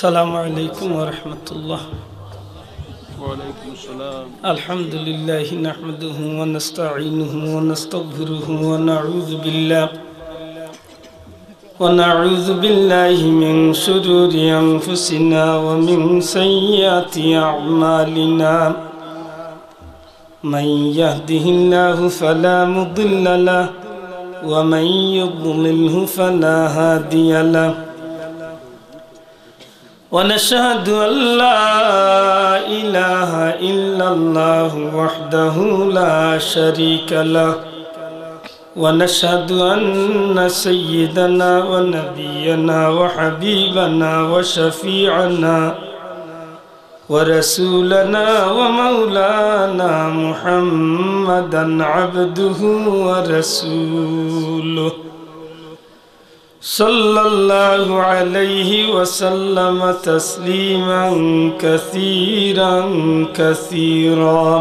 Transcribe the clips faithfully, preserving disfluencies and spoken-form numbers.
السلام عليكم ورحمة الله. وعليكم السلام. الحمد لله نحمده ونستعينه ونستغفره ونعوذ بالله، ونعوذ بالله من شرور أنفسنا ومن سيئات أعمالنا. من يهده الله فلا مضل له، ومن يضلله فلا هادي له. ونشهد أن لا إله إلا الله وحده لا شريك له، ونشهد أن سيدنا ونبينا وحبيبنا وشفيعنا ورسولنا ومولانا محمدا عبده ورسوله، صلى الله عليه وسلم تسليما كثيرا كثيرا.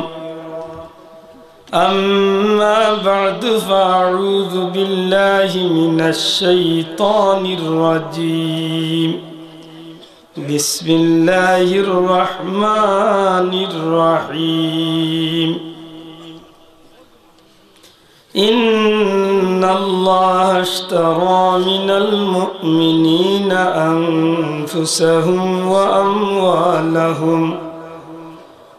أما بعد، فأعوذ بالله من الشيطان الرجيم. بسم الله الرحمن الرحيم. إن الله اشترى من المؤمنين أنفسهم وأموالهم،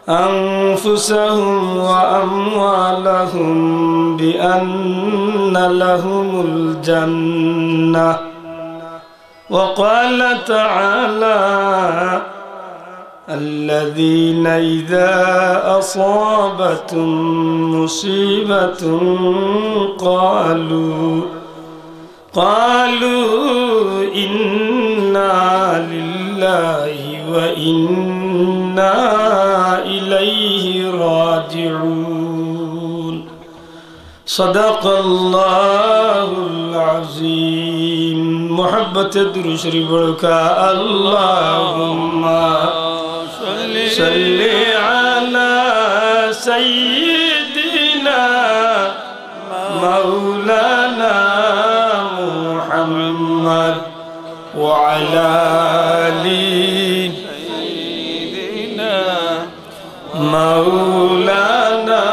أنفسهم وأموالهم بأن لهم الجنة. وقال تعالى: الذين إذا أصابتهم مصيبة قالوا، قالوا إنا لله وإنا إليه راجعون. صدق الله العظيم. محبت درود شریف پڑھو کہ اللهم صل على سيدنا مولانا محمد وعلى آل سيدنا مولانا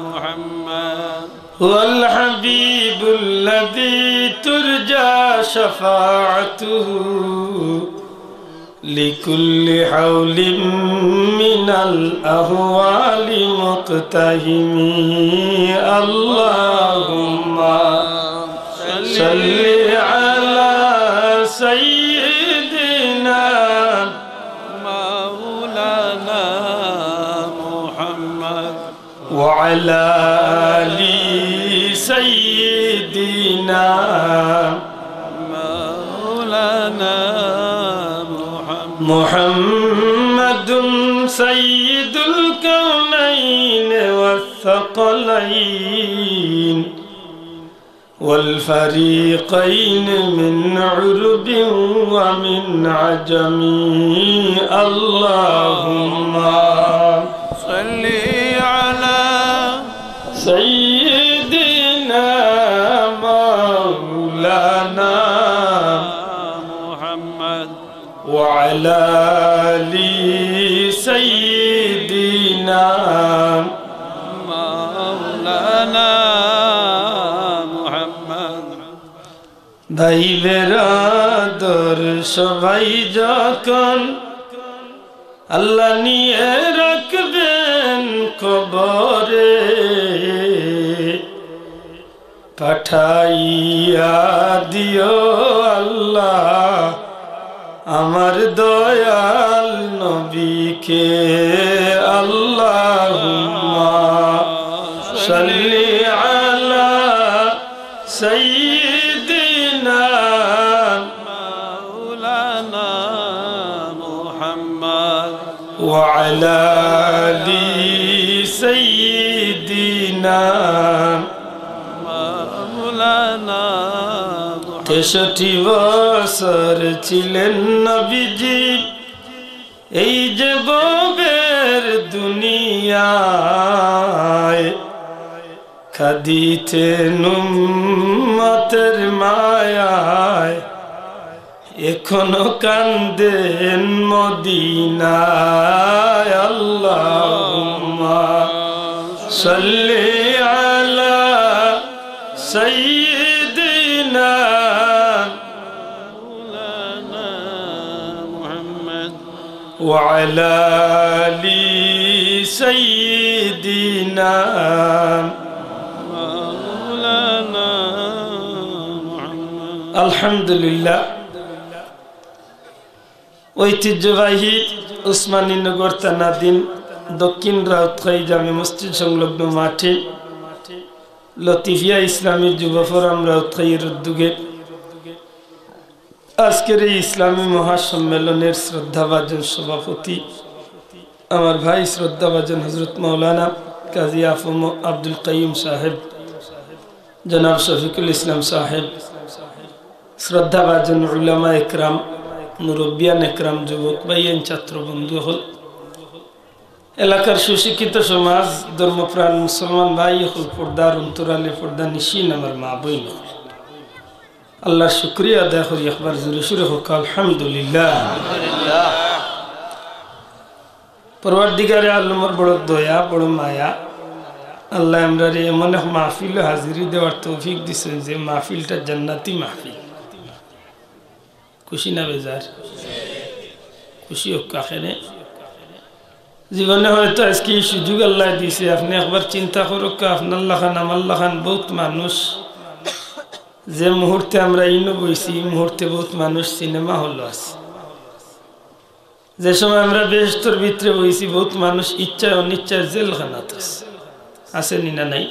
محمد. هو الحبيب الذي ترجى شفاعته لكل هول من الأهوال مقتحم. اللهم صل على سيدنا مولانا محمد وعلى آل سيدنا مولانا محمد. محمد سيد الكونين والثقلين والفريقين من عرب ومن عجم. اللهم صل على سيدنا مولانا محمد وعلى آل سيدنا مولانا محمد. ভাই বেরাদর সবাই যখন আল্লাহ নিয়ে রাখবেন কবরে, পাঠাইয়া দিও আল্লাহ আমার দয়াল নবীকে। اللهم صل على سيدنا مولانا محمد وعلى آل سيدنا مولانا محمد. তেষট্টি বছর ছিলেন নবীজি এই যে ভবের দুনিয়ায়, কাঁদিতেন উম্মতের মায়ায়। এখনো কান্দেন মদিনায়। আল্লাহুম্মা সাল্লি আলা সাইয়্যিদিনা মাওলানা মুহাম্মদ ওয়া আলা আলি সাইয়্যিদিনা মাওলানা মুহাম্মদ। আলহামদুলিল্লাহ, ঐতিহ্যবাহী উসমানীনগর থানাধীন দক্ষিণ রাউতখাই জামে মসজিদ সংলগ্ন মাঠে লতিফিয়া ইসলামী যুব ফোরাম রাউতখাইয়ের উদ্যোগে আজকের এই ইসলামী মহাসম্মেলনের শ্রদ্ধাভাজন সভাপতি আমার ভাই শ্রদ্ধাভাজন হযরত মাওলানা কাজী আফম আব্দুল কাইয়ুম সাহেব, জনাব শফিকুল ইসলাম সাহেব, শ্রদ্ধাভাজন উলামা একরাম, মুরব্বিয়ান একরাম, যুবক ভাইয়াইন, ছাত্র বন্ধু অকল, এলাকার সুশিক্ষিত সমাজ, ধর্মপ্রাণ মুসলমান ভাই অকল, পর্দার অন্তরালে পর্দানিশীন আমার মা বইন অকল, আল্লাহর শুকরিয়া আদায় করি। একবার জোরে সোরে কউক্কা আলহামদুলিল্লাহ। পরওয়ারদিগারে আলমর বড় দয়া, বড় মায়া। আল্লায় আমরারে এমন এক মাহফিলো হাজিরি দেওয়ার তৌফিক দিছইন যে মাহফিলটা জান্নাতি মাহফিল। খুশি না বেজার? খুশি অউক্কা। কেনে জীবনে হয়তো আজকে এই সুযোগ আল্লায় দিছে। আপনে একবার চিন্তা করউক্কা, আপনার লাখান আমার লাখান বউত মানুষ, যে মুহূর্তে আমরা ইনো বইছি, এই মুহূর্তে বউত মানুষ সিনেমা হলো আছে। যে সময় আমরা বেহেশতর ভিতরে বইছি, বউত মানুষ ইচ্ছায় অনিচ্ছায় জেলখানাত আছে। আছে নি না নাই?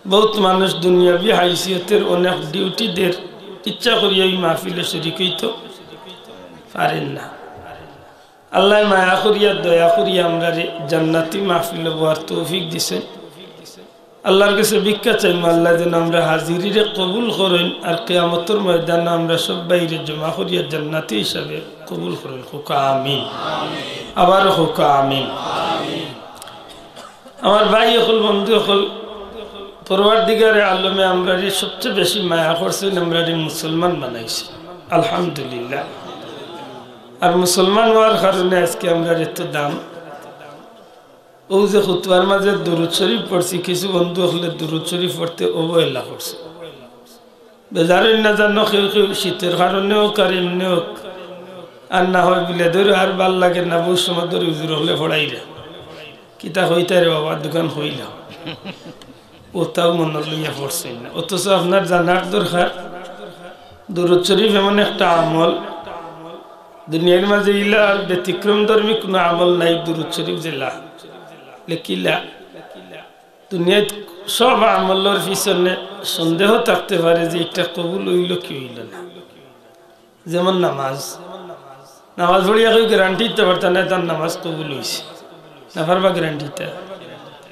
বউত মানুষ দুনিয়াবি হাইসিয়তের অনেক ডিউটি দের, ইচ্ছা করিয়া এই মাহফিলো শরিক অইতো পারেন না। আল্লায় মায়া করিয়া, দয়া করিয়া আমরারে জান্নাতি মাহফিলো বওয়ার তৌফিক দিছইন। আল্লার গেছে ভিক্ষা চাইমু, আল্লায় যেন আমরার হাজিরিরে কবুল করইন, আর কিয়ামতর ময়দানো আমরা সব্বাইরে জমা করিয়া জান্নাতি হিসাবে কবুল করইন। কউক্কা আমিন। আবারও কউক্কা আমিন। আমার ভাই অকল, বন্ধু অকল, পরওয়ারদিগারে আলমে আমরারে সবচেয়ে বেশি মায়া করছইন, আমরারে মুসলমান বানাইছইন। আলহামদুলিল্লাহ। আর মুসলমান অওয়ার কারণে আজকে আমরার এত দাম। অউ যে খুতবার মাঝে দুরুদ শরিফ পড়ছি, কিছু বন্ধু অকলে দুরুদ শরিফ পড়তে অবহেলা করছে। বেজার অইন না জানো, কেউ কেউ শীতর কারণে অউক আর এমনে অউক, আর না হয় বুলে ধরো আর ভালা লাগে না, বউত সময় ধরি হুজুর অকলে পড়াইরা। কিতা কইতা রে বাবা, দুখান কইলাম। অতাও মনো লইয়া পড়ছইন না। অথচ আপনার জানার দরকার, দুরুদ শরিফ এমন একটা আমল, দুনিয়ার মাঝে ইলা আর ব্যতিক্রমধর্মী কুনু আমল নাই, দুরুদ শরিফ যেলা লেখিলা। দুনিয়াত সব আমলর পিছনে সন্দেহ থাকতে পারে যে ইটা কবুল অইলো কি অইলো না। যেমন নামাজ, নামাজ পড়িয়া কেউ গ্যারান্টি দিতা পারতা নায় তার নামাজ কবুল অইছে, না পারবা গ্যারান্টি দিতা?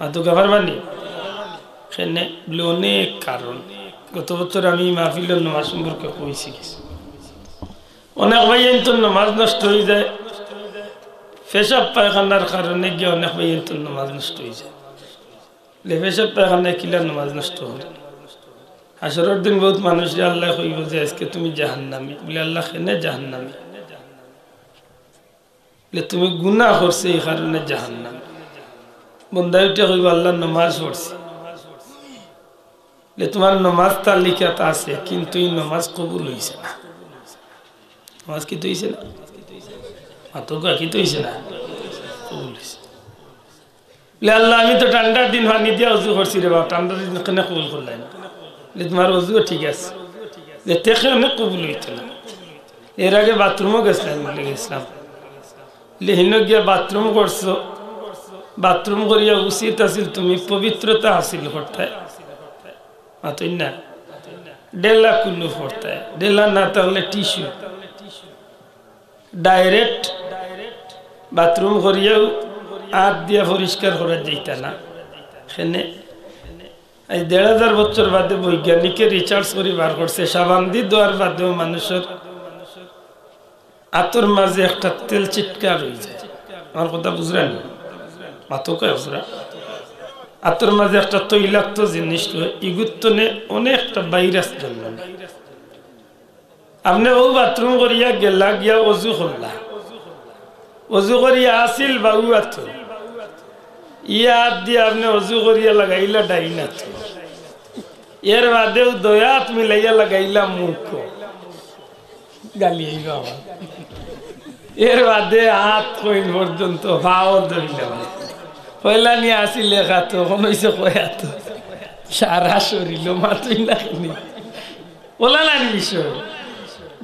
মাতউক্কা, পারবা নি? কেনে বুলে অনেক কারণ। গত বছর আমি এই মাহফিলো নামাজ সম্পর্কে কইছি কিছু। অনেক ভাইয়াইন্তর নামাজ নষ্ট অইযায়, পেশাব পায়খানার কারণে গিয়া অনেক ভাইয়াইন্তর নামাজ নষ্ট অইযায়। লে পেশাব পায়খানায় কিলা নামাজ নষ্ট অয়? হাশরর দিন বউত মানুষরে আল্লায় কইবো যে, "আজকে তুমি জাহান্নামী।" বুলে, "আল্লাহ, কেনে জাহান্নামী?" বুলে, "তুমি গুনা করছো, এই কারণে জাহান্নামী।" বন্দায় উঠিয়া কইবো, "আল্লাহ, নামাজ পড়ছি।" বুলে, "তুমার নামাজ তালিকাত আছে, কিন্তু ই নামাজ কবুল অইছে না।" নামাজ কিতা অইছে না? মাতউক্কা, কিতা অইছে না? কবুল অইছে। বুলে, "আল্লাহ, আমি তো ঠান্ডার দিন পানি দিয়া অজু করছি রে বা, ঠান্ডার দিন কেনে কবুল করলায় না?" বুলে, "তুমার অজুও ঠিক আছে।" বুলে, "তে কেনে কবুল অইতো না?" "এর আগে বাথরুমও গেছলাম।" বুলে, "গেছলাম।" বুলে, "হিনো গিয়া বাথরুম করছো, বাথরুম করিয়া উচিত আছিল তুমি পবিত্রতা হাসিল করতায়।" মাতইন না? ঢেলা কুনু পড়তায়, ঢেলা না থাকলে টিস্যু। ডাইরেক্ট বাথরুম করিয়াও আত দিয়া পরিষ্কার করা যাইতা না। কেনে, এই দেড় হাজার বছর বাদে বৈজ্ঞানিকে রিসার্চ করি বার করছে, সাবান দি ধোয়ার বাদেও মানুষর আতর মাঝে একটা তেল ছিটকা রইযায়। আমার কথা বুঝরা নি? মাতউক্কা বুঝরা? আতর মাঝে একটা তৈলাক্ত জিনিস রয়, ইগুর তনে অনেকটা ভাইরাস জন্ম নেয়। আপনে অউ বাথরুম করিয়া গেলা, গিয়া অজু করলা, অজু করিয়া আছিল বাউ আতো, ই আত দিয়া আপনে অজু করিয়া লাগাইলা ডাইন আতো, এর বাদেউ দুই আত মিলাইয়া লাগাইলা মুখো, গালি আইবা আমার। এর বাদে আত কইন পর্যন্ত পাও ধরিলাম। পয়লা নিয়া আছিল এক আতো, অখন অইছে কয় আতো? সারা শরীলো মাতইন না কেনে? অলা নানি বিষয়।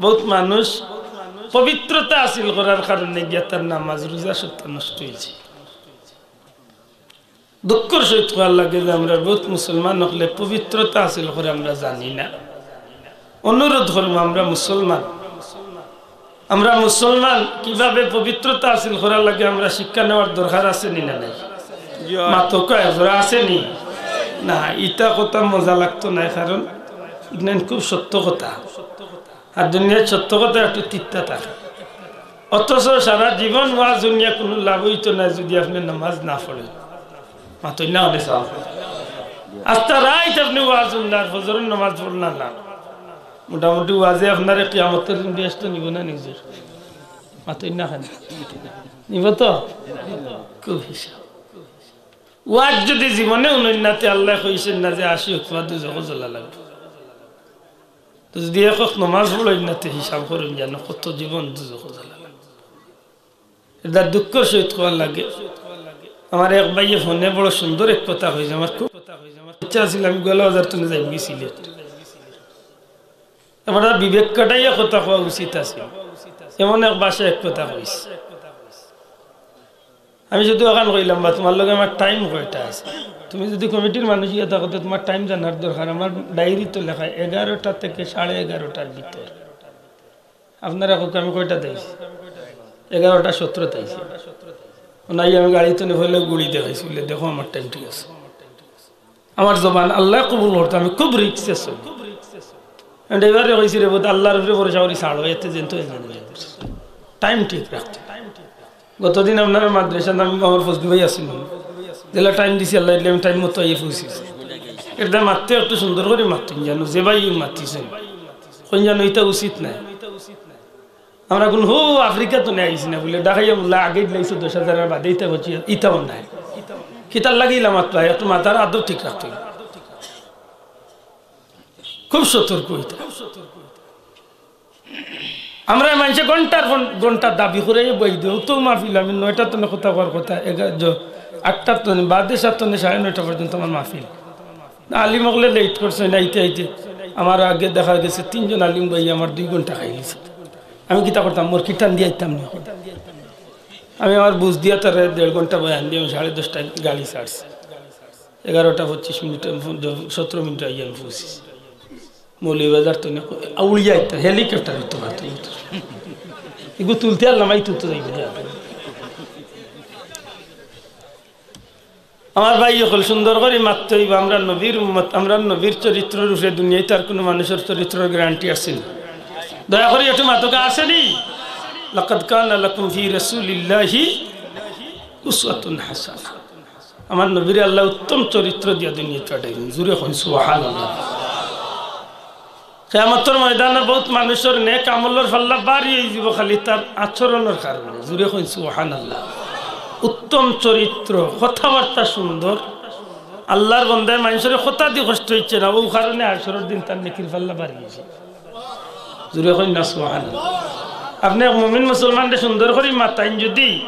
বউত মানুষ পবিত্রতা হাসিল করার কারণে গিয়া তার নামাজ রোজা সবতা নষ্ট অইছে। দুঃখর সহিত কওয়ার লাগে যে আমরার বউত মুসলমান অকলে পবিত্রতা হাসিল করে আমরা জানি না। অনুরোধ করমু, আমরা মুসলমান, আমরা মুসলমান, কিভাবে পবিত্রতা হাসিল করার লাগে আমরা শিক্ষা নেওয়ার দরকার আছে নি না নাই? মাতো কয় জোরা আছে নি? না, ইতা কথা মজা লাগতো নায়, কারণ ইখান খুব সত্য কথা। আর দুনিয়ার সত্য কথা একটু তিতা থাকে। অথচ সারা জীবন ওয়াজ হুনিয়া কুনু লাভ অইতো নায় যুদি আপনে নামাজ না পড়েন। মাতইন না অনে সাব। আস্তা রাইত আপনে ওয়াজ হুনলা, ফজরর নামাজ পড়লা না। মোটামুটি ওয়াজে আপনারে কিয়ামতর দিন বেহেস্তো নিবো না নিজের? মাতইন না কেনে? নিবো তো? খুব হিসাব। ওয়াজ যুদি জীবনে হুনইন না, তে আল্লায় কইছইন না যে আশি অক্ত দুজখো জ্বলা লাগবো। তো যুদি এক অক্ত নমাজ পড়ইন না, তে হিসাব করইন যেন কত জীবন দুজখো জ্বলা লাগবো। এটা দুঃখর সহিত কওয়ার লাগে। আমার এক ভাইয়ে ফোনে বড় সুন্দর এক কথা কইছে, আমার খুব ইচ্ছা আছিল আমি গোয়ালা বাজার তনে যাইমুগি সিলেট। আমরা বিবেক খাটাইয়া কথা কওয়া উচিত আছে। এমন এক ভাষায় এক কথা কইছে। আমি যুদি অখান কইলাম, "বা তুমার লগে আমার টাইম কয়টা আছে?" তুমি যুদি কমিটির মানুষ অইয়া থাকো, তে তুমার টাইম জানার দরকার। আমার ডায়েরিত লেখা এগারোটা থেকে সাড়ে এগারোটার ভিতর। আপনারা কউক্কা আমি কয়টাত আইছি? এগারোটা সতেরোত আইছি। অনো আইয়া আমি গাড়ি তনে ফইলে ঘড়ি দেখাইছি, বুলে, "দেখো আমার টাইম ঠিক আছে।" আমার জবান আল্লায় কবুল করতো, আমি খুব রিস্কে চলি। আমি ড্রাইভাররে কইছি, "রে পুত, আল্লার উপরে ভরসা করি ছাড়ো, এতে যেন তো এ যেন।" টাইম ঠিক রাখতে। গতদিন আপনারার মাদ্রাসাত আমি আমার ফজলু ভাই আছিল, যেলা টাইম দিছি আল্লায় দিলে আমি টাইম মতো আইয়া পৌঁছিছি। এটা মাততে একটু সুন্দর করি মাতইন যেন, যে ভাই মাতিছইন, কইন যেন ইটা উচিত নায়। আমরা কুনু হউ আফ্রিকা তনে আইছি না বুলে, ঢাকাইয়া মোল্লা আগে দিলাইছো দশ হাজার আর বাদে ইতা করছি, ইতাও নাই। কিতার লাগি ইলা মাতলা, একটু মাতার আদব ঠিক রাখতে অইবো। খুব সতর্ক অইতে। আমরা মানষে ঘন্টার পর ঘন্টা দাবি করি বই দেও তো মাহফিল, আমি নয়টা তনে কথা কওয়ার কথা, এগা-, য-, আটটা তনে, বাদে সাত তনে সাড়ে নয়টা পর্যন্ত আমার মাহফিল। না, আলিম অকলে লেট করছে না, আইতে আইতে আমার আগে দেখা গেছে তিনজন আলিম ভাই আমার দুই ঘন্টা খাই গেছে। আমি কিতা করতাম, মোর কিটান দিয়া আইতাম না। আমি আমার বুঝ দিয়া তারে দেড় ঘন্টা বয়ান দিয়া আমি সাড়ে দশটায় গাড়ি ছাড়ছি। এগারোটা পঁচিশ মিনিট, সতেরো মিনিট আইয়া আমি পৌঁছিছি। মৌলভীবাজার তনে আউলিয়া আইতাম, হেলিকপ্টার উঠতে পারতো। এগু তুলতে আর লামাই তুলতে যাইব। আমার ভাই অকল, সুন্দর করি মাততে অইবো। আমরা নবীর উম্মত, আমরা নবীর চরিত্রর উপরে দুনিয়াত আর কুনু মানুষর চরিত্রর গ্যারান্টি আছে না। দয়া করি একটু মাতউক্কা, আছে নি? লাকাদ কানা লাকুম ফি রাসূলিল্লাহি উসওয়াতুন হাসানাহ। আমার নবীরে আল্লায় উত্তম চরিত্র দিয়া দুনিয়াত পাঠাইছইন। জুরে কইন সুবহানাল্লাহ। কিয়ামতর ময়দানো বউত মানুষর নেক আমলর পাল্লা ভারি অইযিবো খালি তার আচরণর কারণে। জুরে কইন সুবহানাল্লাহ। উত্তম চরিত্র, কথাবার্তা সুন্দর, আল্লার বন্দায় মানষরে কথা দি কষ্ট অইছে না, অউ কারণে হাশরর দিন তার নেকির পাল্লা ভারি অইছে। জুরে কইন না সুবহানাল্লাহ। আপনে এক মুমিন মুসলমানরে সুন্দর করি মাতইন যুদি,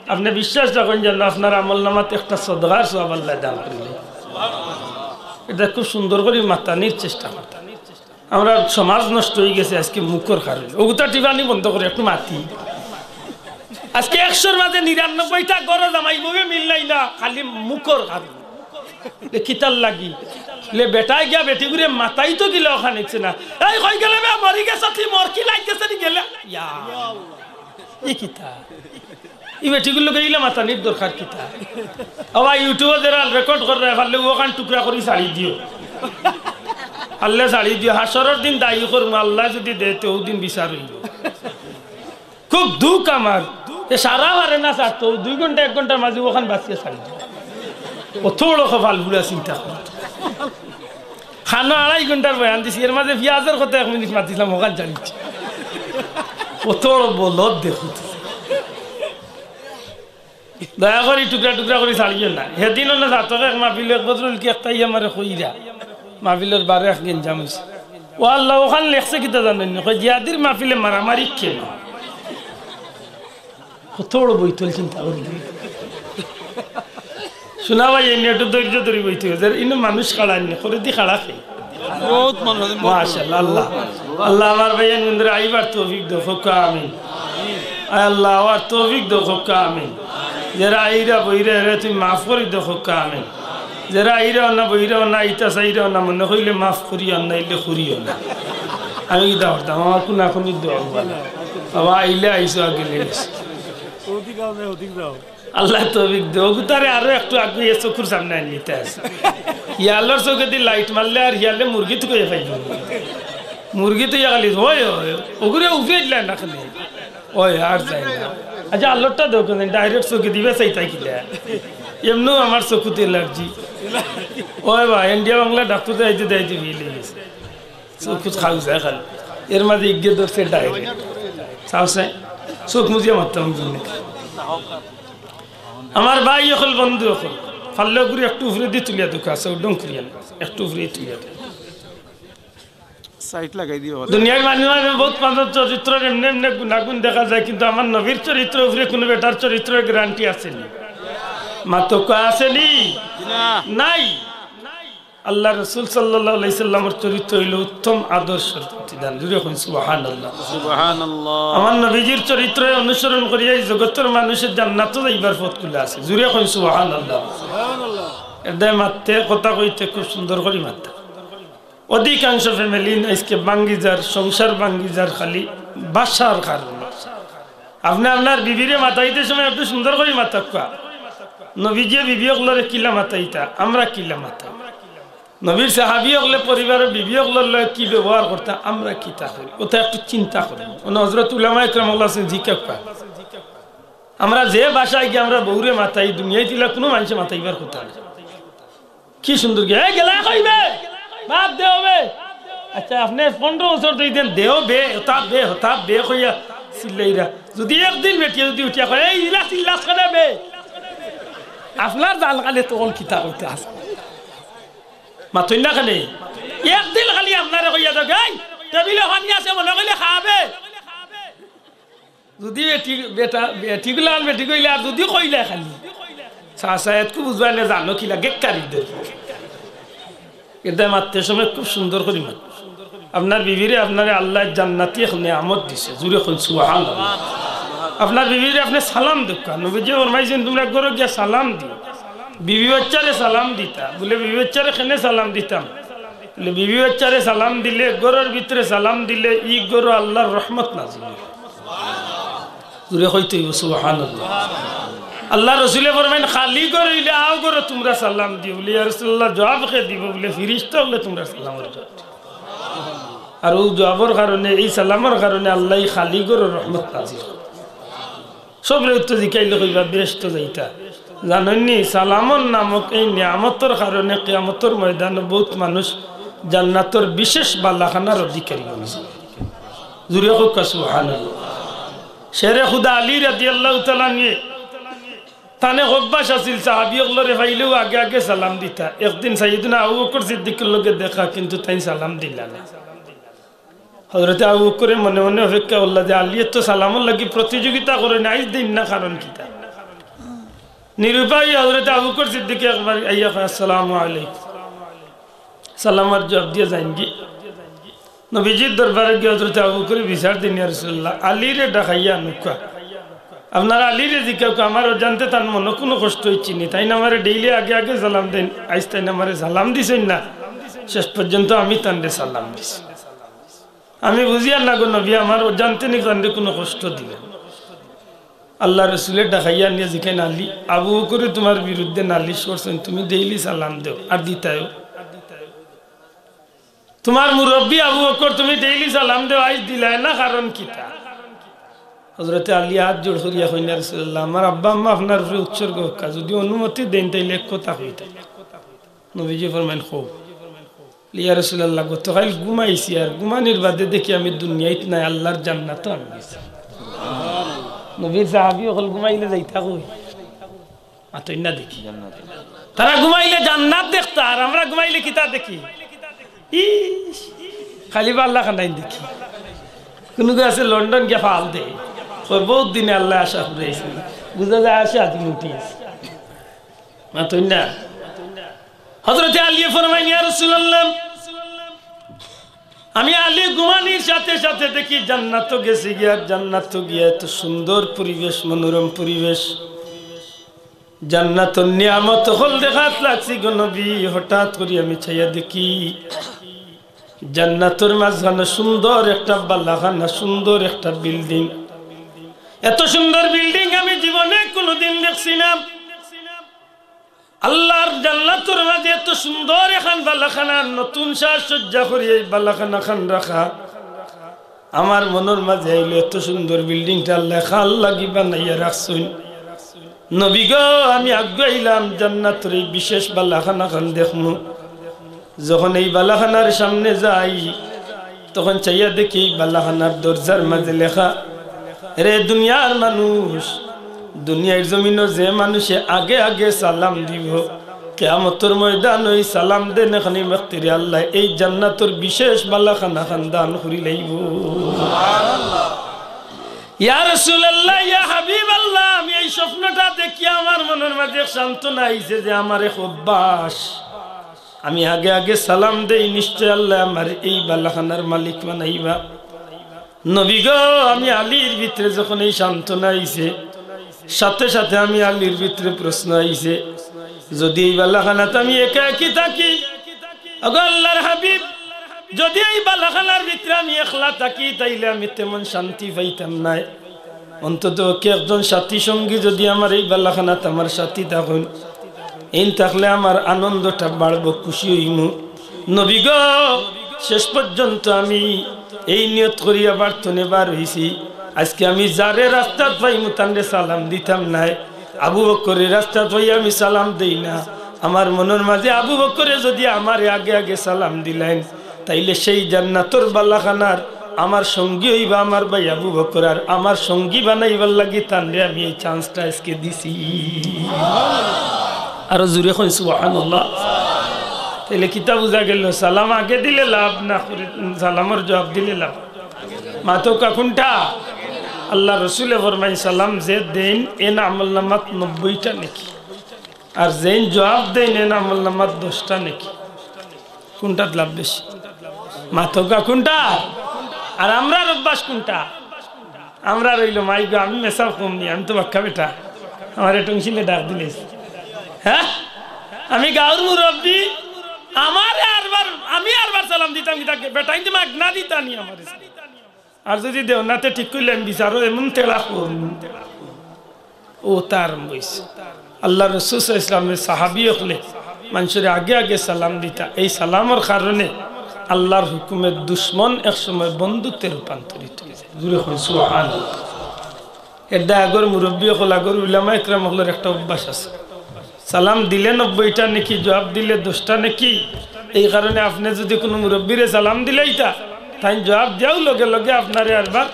আপনে বিশ্বাস রাখইন যেন আপনার আমলনামাত একটা সদকার সওয়াব আল্লায় দান করিলে। এটা খুব সুন্দর করি মাতানির চেষ্টা করতা। আমরার সমাজ নষ্ট অইগেছে আজকে মুখর কারণে। অগুতা টিপানি বন্ধ করি একটু মাতি। আজকে একশোর মাঝে নিরানব্বইটা ঘরো জামাই বউয়ে মিল নাই না, খালি মুখর কারণে। লে কিতার লাগি? লে বেটায় গিয়া বেটিগুরে মাতাইতো গিলা অখান ইচ্ছে না। এই কই গেলে বে, মরি গেছে তুই, মর কি লাইগেছে নি গেলে? ইয়া। ই কিতা? ই বেটিগুর লগে ইলা মাতানির দরকার কিতা? আবার YouTube-ও যেরা রেকর্ড কররা, পারলে অখান টুকরা করি ছাড়ি দিও। পারলে ছাড়ি দিও। হাশরর দিন দায়ী করমু, আল্লায় যুদি দেয়, তে অউ দিন বিচার অইবো। খুব দুখ আমার। এ সারা পারে না ছাড়তো, দুই ঘন্টা, এক ঘন্টার মাঝে অখান বাছিয়া ছাড়ি দিও। অত বড় কপাল পুড়া চিন্তা করো। খানো আড়াই ঘন্টার বয়ান দিছি, এর মাঝে পিয়াজর কথা এক মিনিট মাতিছিলাম, অখান ছাড়ি দিছি। কত বড় বলদ দেখো তো। দয়া করি টুকরা টুকরা করি ছাড়িও না। হেদিন অন্য জাতক এক মাহফিল এক বদরুল কি একটা ইয়ে আমারে কইরা। মাহফিলর বারে এক গেঞ্জাম অইছে। ও আল্লাহ, ওখান লেখছে কিতা জানেন নি? কই, "জিয়াদির মাহফিলে মারামারি কেন?" কত বড় বৈতল চিন্তা করি। শোনা ভাই, এই একটু ধৈর্য ধরি বইতে হবে। যার ইনো মানুষ খাড়া নি, করে দি খাড়া খাই। বহুত মানুষ আছে, বহুত মাশাআল্লাহ, আল্লাহ। আল্লাহ আমার ভাই এন বন্ধুরা আইবার তৌফিক দাও, কউক্কা আমিন। আয় আল্লাহ, আমার তৌফিক দাও, কউক্কা আমিন। যারা আইরা বইরা, এরা তুমি মাফ করি দাও, কউক্কা আমিন। যারা আইরা না, বইরা না, ইতা চাইরা না, মনে কইলে মাফ করিও না, ইলে করিও না। আমি কিতা করতাম, আমার কোন এখন দোয়া হবে না। বাবা, আইলে আইসো, আগে গেলে গেছে। অধিক যাও না, অধিক যাও। আল্লাহ তৌফিক দেও, ওগুতারে আরো একটু আগুয়ে চকুর সামনে আনিতে আছে। হিয়ালর চকুদি লাইট মারলে আর হিয়ালে মুরগি তো কইয়া পাইব। মুরগি তো ইয়া খালি, "ওই, ওই, ওগুরে উফরে দিলা না খালি।" ওই, আর যাই না। আচ্ছা, আল্লাহটা দেও কেন? Direct চকুদি বেসাই তাই কিলা? এমনেও আমার চকুতে অ্যালার্জি। ওই বা, ইন্ডিয়া বাংলা ডাক্তার যাইতে যাইতে ফেল অই গেছে। চকুত খাউ যায় খালি। এর মাঝে ইগে ধরছে ডাইরেক্ট। চাও চাই? চোখ মুজিয়া মারতাম বুঝলি। আমার ভাই অকল, বন্ধু অকল, পারলে ওগুরে একটু উফরেদি তুলিয়া দেউক্কা, আছে, উড্ডম করিয়া না, একটু উফরেদি তুলিয়া দেউক্কা। সাইট লাগাই দিও। দুনিয়ার মানুষ মানে বহুত মানুষ চরিত্র এমনে এমনে গুণাগুণ দেখা যায়, কিন্তু আমার নবীর চরিত্র উপরে কোনো বেটার চরিত্রর গ্যারান্টি আছে নি? মাতউক্কা আছে নি? না। নাই। আল্লাহ রসুল সাল্লাল্লাহু আলাইহি সাল্লামর চরিত্র অইলো উত্তম আদর্শর প্রতিদান। জুরে কইন সুবহানাল্লাহ। সুবহানাল্লাহ। আমার নবীজির চরিত্র অনুসরণ করিয়া এই জগতর মানুষের জান্নাতো যাইবার পথ খুলা আছে। জুরে কইন সুবহানাল্লাহ। সুবহানাল্লাহ। এরদায় মাততে, কথা কইতে খুব সুন্দর করি মাততা। অধিকাংশ ফ্যামিলি আইজকে ভাঙ্গি যার, সংসার ভাঙ্গি যার খালি ভাষার কারণে। আপনে আপনার বিবিরে মাতাইতে সময় একটু সুন্দর করি মাতউক্কা। নবীজিয়ে বিবি অকলরে কিলা মাতাইতা, আমরা কিলা মাতাই? নবীর সাহাবী অকলে পরিবারর বিবি অকলর লগে কি ব্যবহার করতা, আমরা কিতা করি, ওটা একটু চিন্তা করি। অনো হযরত উলামা একরাম অকল আছইন, জিকাউক্কা। আমরা যে ভাষায় গিয়া আমরা বউরে মাতাই, দুনিয়াত ইলা কুনু মানষে মাতাইবার কথা না। কি সুন্দর গিয়া, "এই গেলা কইবে, বাদ দেও বে।" আচ্ছা, আপনে পনরো বছর ধরি দেন, "দেও বে, হতা বে, হতা বে" কইয়া চিল্লাইরা। যদি একদিন বেটিয়ে যদি উঠিয়া কয়, "এই ইলা চিল্লাস কেনে বে?" আপনার জাল কালে তখন কিতা কইতা আছে? মাতইন না কেনে? একদিন খালি আপনারে কইয়া যাউক, "এই টেবিলো পানি আছে, মনে কইলে খাবে।" যদি বেটি, বেটা, বেটিগুলা আন বেটি কইলে আর যদি কইলে খালি, চাচা, এতকু বুঝবায় না, জানো কিলা, গেক্কারি দে। এরদায় মাততে সময় খুব সুন্দর করি মাত। আপনার বিবিরে আপনারে আল্লায় জান্নাতি এক নিয়ামত দিছে, জুরে কইন সুবহানাল্লাহ। আপনার বিবিরে আপনে সালাম দেউক্কা, নবীজিয়ে ফরমাইছইন, "তুমরা ঘরো গিয়া সালাম দিও।" বিবি বাচ্চারে সালাম দিতা, বুলে, "বিবি বাচ্চারে কেনে সালাম দিতাম?" বুলে, "বিবি বাচ্চারে সালাম দিলে, ঘরর ভিতরে সালাম দিলে, ই ঘরো আল্লার রহমত নাজিল অয়।" জুরে কইতে অইবো, সুবহানাল্লাহ। আল্লার রসুলে ফরমাইন, "খালি ঘর অইলে আও ঘরো তুমরা সালাম দিও।" বুলে, "ইয়া রাসুলুল্লাহ, জুয়াব কে দিবো?" বুলে, "ফিরিস্তা অকলে তুমরার সালামর জুয়াব।" আর অউ জুয়াবর কারণে, এই সালামর কারণে আল্লায় ই খালি ঘরো রহমত নাজিল করে। সবরে উত্তর জিকাইলে কইবা, "বেহেস্তো যাইতা।" জানইন নি, সালামর নামক এই নিয়ামতর কারণে কিয়ামতর ময়দানো বউত মানুষ জান্নাতর বিশেষ বালাখানার অধিকারী অইছে। জুরে কউক্কা সুবহানাল্লাহ। শেরে খুদা আলী রাদিয়াল্লাহু তাআলা আনহু, তানে অভ্যাস আছিল সাহাবী অকলরে পাইলেউ আগে আগে সালাম দিতা। একদিন সাইয়েদুনা আবু বকর সিদ্দিকর লগে দেখা, কিন্তু তাইন সালাম দিলা না। হযরতে আবু বকরে মনে মনে অপেক্ষা করলা যে আলীয়ে তো সালামর লাগি প্রতিযোগিতা করইন, আইজ দেইন না, কারণ কিতা? নিরুপায় হযরতে আবু বকর সিদ্দিকে একবার আইয়া কয়, "আসসালামু আলাইকুম।" সালামর জুয়াব দিয়া যাইনগি। নবীজির দরবারে গিয়া হযরতে আবু বকরে বিচার দেইন, "ইয়া রাসুলুল্লাহ, আলীরে ডাকাইয়া আনউক্কা। আপনারা আলীরে জিকাউক্কা, আমার অজান্তে তান মনো কুনু কষ্ট অইছে নি? তাইন আমারে ডেইলি আগে আগে সালাম দেইন, আইজ তাইন আমারে সালাম দিছইন না, শেষ পর্যন্ত আমি তানরে সালাম দিছি।" আমি বুঝিয়ার না গো নবী, আমার অজান্তে নি তানরে কুনু কষ্ট দিলাম। আল্লার রসুলে ডাকাইয়া আনিয়া জিকাইন, "আলী, আবু বকরে তুমার বিরুদ্ধে নালিশ করছইন, তুমি ডেইলি সালাম দেও আর দিতায়ও। তুমার মুরব্বি আবু বকর, তুমি ডেইলি সালাম দেও, আইজ দিলায় না, কারণ কিতা?" হযরতে আলী আত জোড় করিয়া কইন, "ইয়া রাসুলুল্লাহ, আমার আব্বা আম্মা আপনার উপরে উৎসর্গ অউক্কা, যদি অনুমতি দেইন তাইলে এক কথা কইতাম।" নবীজি ফরমাইন, "কও।" "ইয়া রাসুলুল্লাহ, গতকাইল ঘুমাইছি, আর ঘুমানির বাদে দেখি আমি দুনিয়াত নাই, আল্লার জান্নাতো আমি গেছি।" নবীর সাহাবী অকল ঘুমাইলে যাইতা কই? মাতইন না দেখি। তারা ঘুমাইলে জান্নাত দেখতা, আর আমরা ঘুমাইলে কিতা দেখি? ইস, খালি বাল্লা খানাইন দেখি। কুনুগু আছে লন্ডন গিয়া ফাল দে, কয়, "বউত দিনে আল্লায় আশা পুরাইছে।" বুঝা যায়, আসে আজি উঠিস। মাতইন না। হযরতে আলীয়ে ফরমাইন, "ইয়া রাসূলুল্লাহ, আমি আলী ঘুমানির সাথে সাথে দেখি জান্নাতো গেছি গিয়া, জান্নাতো গিয়া এত সুন্দর পরিবেশ, মনোরম পরিবেশ, জান্নাতর নিয়ামত অকল দেখাত লাগছি গো নবী। হঠাৎ করি আমি চাইয়া দেখি জান্নাতর মাঝখানো সুন্দর একটা বালাখানা, সুন্দর একটা বিল্ডিং। এত সুন্দর বিল্ডিং আমি জীবনে কুনুদিন দেখছি না।" আল্লার জান্নাতর মাঝে এত সুন্দর এখান বালাখানা, নতুন সাজসজ্জা করি এই বালাখানা খান রাখা। আমার মনর মাঝে আইলো, এত সুন্দর বিল্ডিংটা আল্লায় কার লাগি বানাইয়া রাখছইন। নবী গো, আমি আগুয়াইলাম জান্নাতর এই বিশেষ বালাখানা খান দেখমু। যখন এই বালাখানার সামনে যাই, তখন চাইয়া দেখি এই বালাখানার দরজার মাঝে লেখা, "রে দুনিয়ার মানুষ, দুনিয়ার জমিনো যে মানুষে আগে আগে সালাম দিব, কিয়ামতর ময়দানো এই সালাম দেন এখানে ব্যক্তিরে আল্লায় এই জান্নাতর বিশেষ বালাখানা খান দান করি লাইব।" ইয়া রাসূলুল্লাহ, ইয়া হাবিবাল্লাহ, আমি এই স্বপ্নটা দেখি আমার মনর মাঝে এক সান্ত্বনা আইছে যে আমার এক অভ্যাস, আমি আগে আগে সালাম দেই, নিশ্চয় আল্লায় আমার এই বালাখানার মালিক বানাইবা। নবী গো, আমি আলীর ভিতরে যখন এই সান্ত্বনা আইছে, সাথে সাথে আমি আলীর ভিতরে প্রশ্ন আইছে, যদি এই বালাখানাত আমি একা একই থাকি, ওগো আল্লার হাবিব, যদি এই বালাখানার ভিতরে আমি একলা থাকি, তাইলে আমি তেমন শান্তি পাইতাম নায়। অন্তত কি একজন সাথী সঙ্গী যদি আমার এই বালাখানাত আমার সাথী থাকইন, এইন থাকলে আমার আনন্দটা বাড়বো, খুশি অইমু। নবী গো, শেষ পর্যন্ত আমি এই নিয়ত করি আবার তনে বার অইছি, আজকে আমি যারে রাস্তাত পাইমু তানরে সালাম দিতাম নায়। আবু বকররে রাস্তাত পাইয়া আমি সালাম দেই না। আমার মনর মাঝে আবু বকরে যদি আমারে আগে আগে সালাম দিলাইন, তাইলে সেই জান্নাতর বালাখানার আমার সঙ্গী অইবা আমার ভাই আবু বকর, আর আমার সঙ্গী বানাইবার লাগি তানরে আমি এই চান্সটা আজকে দিছি। আরো জোরে কইন সুবহানাল্লাহ। তাইলে কিতা বুঝা গেল? সালাম আগে দিলে লাভ না করে, সালামর জবাব দিলে লাভ। মাতউক্কা কুনটা? আল্লার রসুলে ফরমাইন, সালাম যে দেইন, এন আমল নামাত নব্বইটা নেকি, আর যেইন জবাব দেইন, এন আমল নামাত দশটা নেকি। কুনটাত লাভ বেশি? মাতউক্কা কুনটা? আর আমরার অভ্যাস কুনটা? আমরা রইল মাই গো, আমি মেসাব কম নি, আমি তো বাক্কা বেটা, আমারে টংসিলে ডাক দিলে, হ্যাঁ, আমি গাউর মুরব্বি, আমারে আরবার, আমি আরবার সালাম দিতাম কিতা, বেটাইন তো মাগনা দিতা নি আমারে। আর যদি দেও না, তে ঠিক কইলে আমি বিচারো এমন তেড়া করমু। ও তা আরম্ভ অইছে। আল্লার রসুল সাল্লাল্লাহু আলাইহি ওয়াসাল্লামর সাহাবী অকলে মানষরে আগে আগে সালাম দিতা। এই সালামর কারণে আল্লার হুকুমে দুশমন এক সময় বন্ধুত্বে রূপান্তরিত অইছে। জোরে কইন সুবহানাল্লাহ। এরদায় আগর মুরব্বি অকল, আগর উলামা একরাম অকলর একটা অভ্যাস আছে, সালাম দিলে নব্বইটা নেকি, জবাব দিলে দশটা নেকি। এই কারণে আপনে যদি কুনু মুরব্বিরে সালাম দিলাইতা, তাইন জবাব দিয়াউ লগে লগে আপনারে আরবার